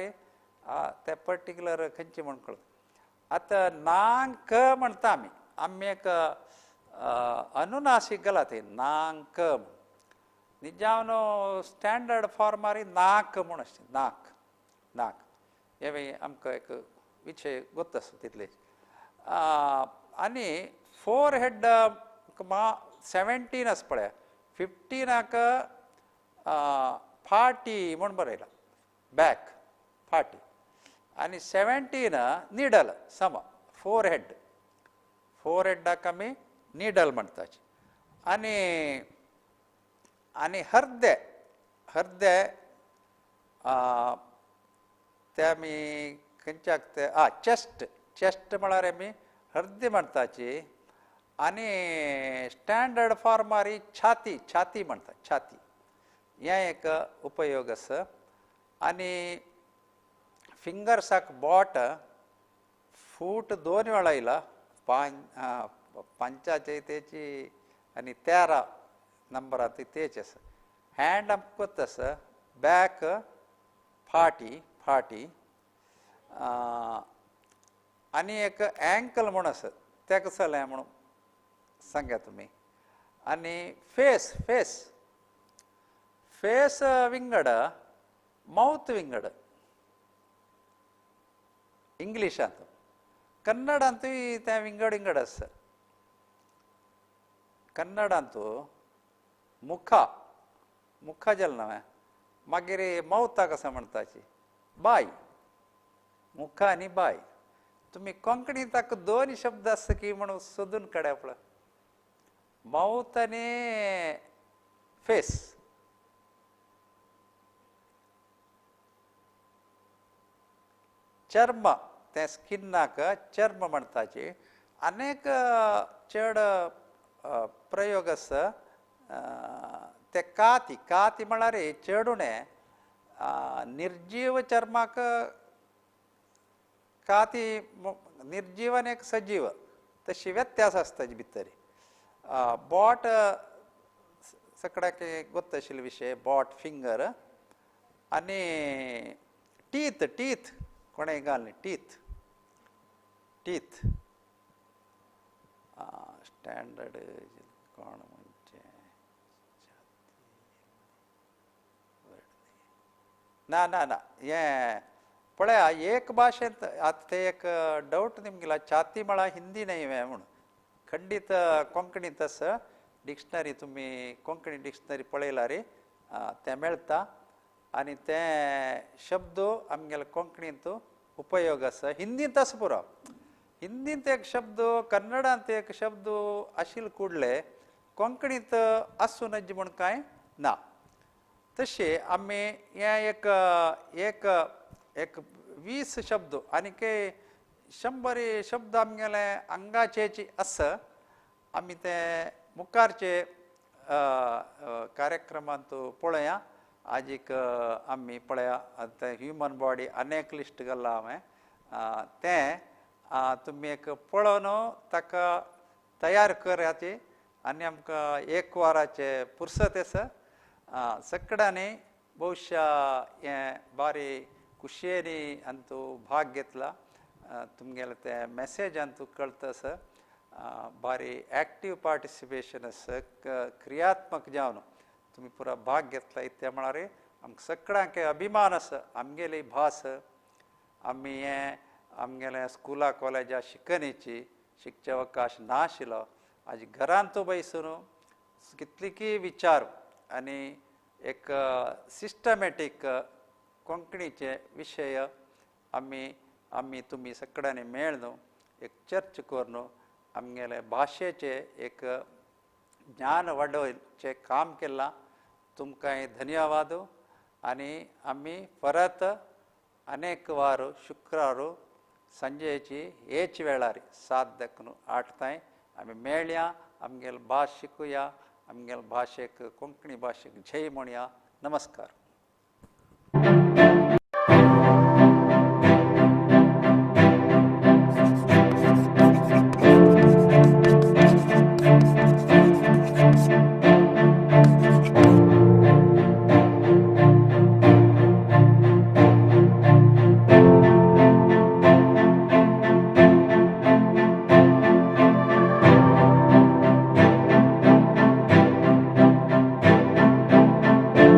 ते पर्टिक्युलर खंयचे म्हूण कळटा. आतां नांक म्हणटा आमी, आमी एक अनुनासीक घाला ते नांक. निजावन स्टँडर्ड फॉर्मारी नाक म्हूण आसता, नाक नाक हें आमकां एक विशय गोत्त आसा तितले. आनी फोर हेड 17 आसा पळय, 15 फाटी म्हूण बरयला, बॅक फाटी, आनी 17 निडल सम फोर हेड, फोर हेडाक आमी निडल म्हणटाची. आनी आनी हर्दे, हर्दे ते आमी खंयच्याक ते चेस्ट, चेस्ट म्हळ्यार आमी हर्दे म्हणटाची. आनी स्टँडर्ड फॉर्मारी छाती, छाती म्हणटा, छाती हें एक उपयोग आसा. आनी फिंगर्साक बोट, फूट 2 वेळा येयला, 5 तेची आनी 13 नंबरांत तेच आसा. हँड आमकां कोत्त आसा, बॅक फाटी फाटी, आनी एक एंकल म्हूण आसा, तेका चलय म्हणून सांगा तुमी. आनी फेस, फेस फेस विंगड, मावथ विंगड इंग्लिशांत, कन्नडांतूय तें विंगड विंगड आसा. कन्नडांत मुखा, मुखा जालें ना, मागीर मावथाक आसा म्हणटाची बाय, मुखा आनी बाय. तुमी कोंकणी ताका 2 शब्द आसा की म्हणून सोदून काडया पळय, मावथ आनी फेस. चर्म, तें स्किनाक चर्म म्हणटाची. अनेक चड प्रयोग आसा. ते काती, काती म्हळ्यार चड उणें निर्जीव चर्माक काती, निर्जीव आनी एक सजीव तशी व्यत्यास आसता ताजे भितर. बोट सगळ्याक गोत्त आशिल्लो विशय, बोट फिंगर. आनी टीथ, टीथ कोणें घालनी, टीथ टीथ स्टँडर्ड कोण म्हणचें ना ना ना हें पळया एक भाशेंत आतां ते एक डावट निमगेला, छाती म्हळ्यार हिंदी न्हय हें म्हूण, खंडीत कोंकणींत आसा. डिक्शनरी तुमी कोंकणी डिक्शनरी पळयला रे तें मेळटा. आनी ते शब्द आमगेले कोंकणींत उपयोग आसा. हिंदींत आसा पुरो, हिंदींत एक शब्द, कन्नडांत एक शब्द आशिल्ले कुडले कोंकणींत आसूं नज म्हूण कांय ना. तशें आमी हें एक एक एक 20 शब्द आनीक 100 शब्द आमगेले अंगाचेच आसा. आमी ते मुखारचे कार्यक्रमांत पळया. आजीक आमी पळया आतां ह्युमन बॉडी अनेक लिस्ट घाला हांवें, तें तुमी एक पळोवन ताका तयार कराची. आनी आमकां एक वराचे पुरसत आसा. सगळ्यांनी बहुशा हें बारी खुशयेनी अंतू भाग घेतला. तुमगेले ते मॅसेज अंतू कळटा आसा. बारी एक्टीव पार्टिसिपेशन आसा, क्रियात्मक जावन तुमी पुरा भाग घेतला. इतलें म्हळ्यार आमकां सगळ्यांक अभिमान आसा आमगेली भास आमी हें आमगेले स्कुला कॉलेजा शिकणेची शिकचे अवकाश नाशिल्लो, आज घरांत बैसून कितलीकी विचार आनी एक सिस्टमॅटीक कोंकणीचे विशय आमी आमी तुमी सगळ्यांनी मेळ्ळो एक चर्च करून आमगेले भाशेचे एक ज्ञान वाडोवचें काम केलां. तुमकां धन्यवाद. आनी आमी परत अनेक वार शुक्रार संजेची हेच वेळार 7 देखून 8 तांय आमी मेळया, आमगेले भास शिकुया, आमगेले भाशेक कोंकणी भाशेक जय म्हणया. नमस्कार.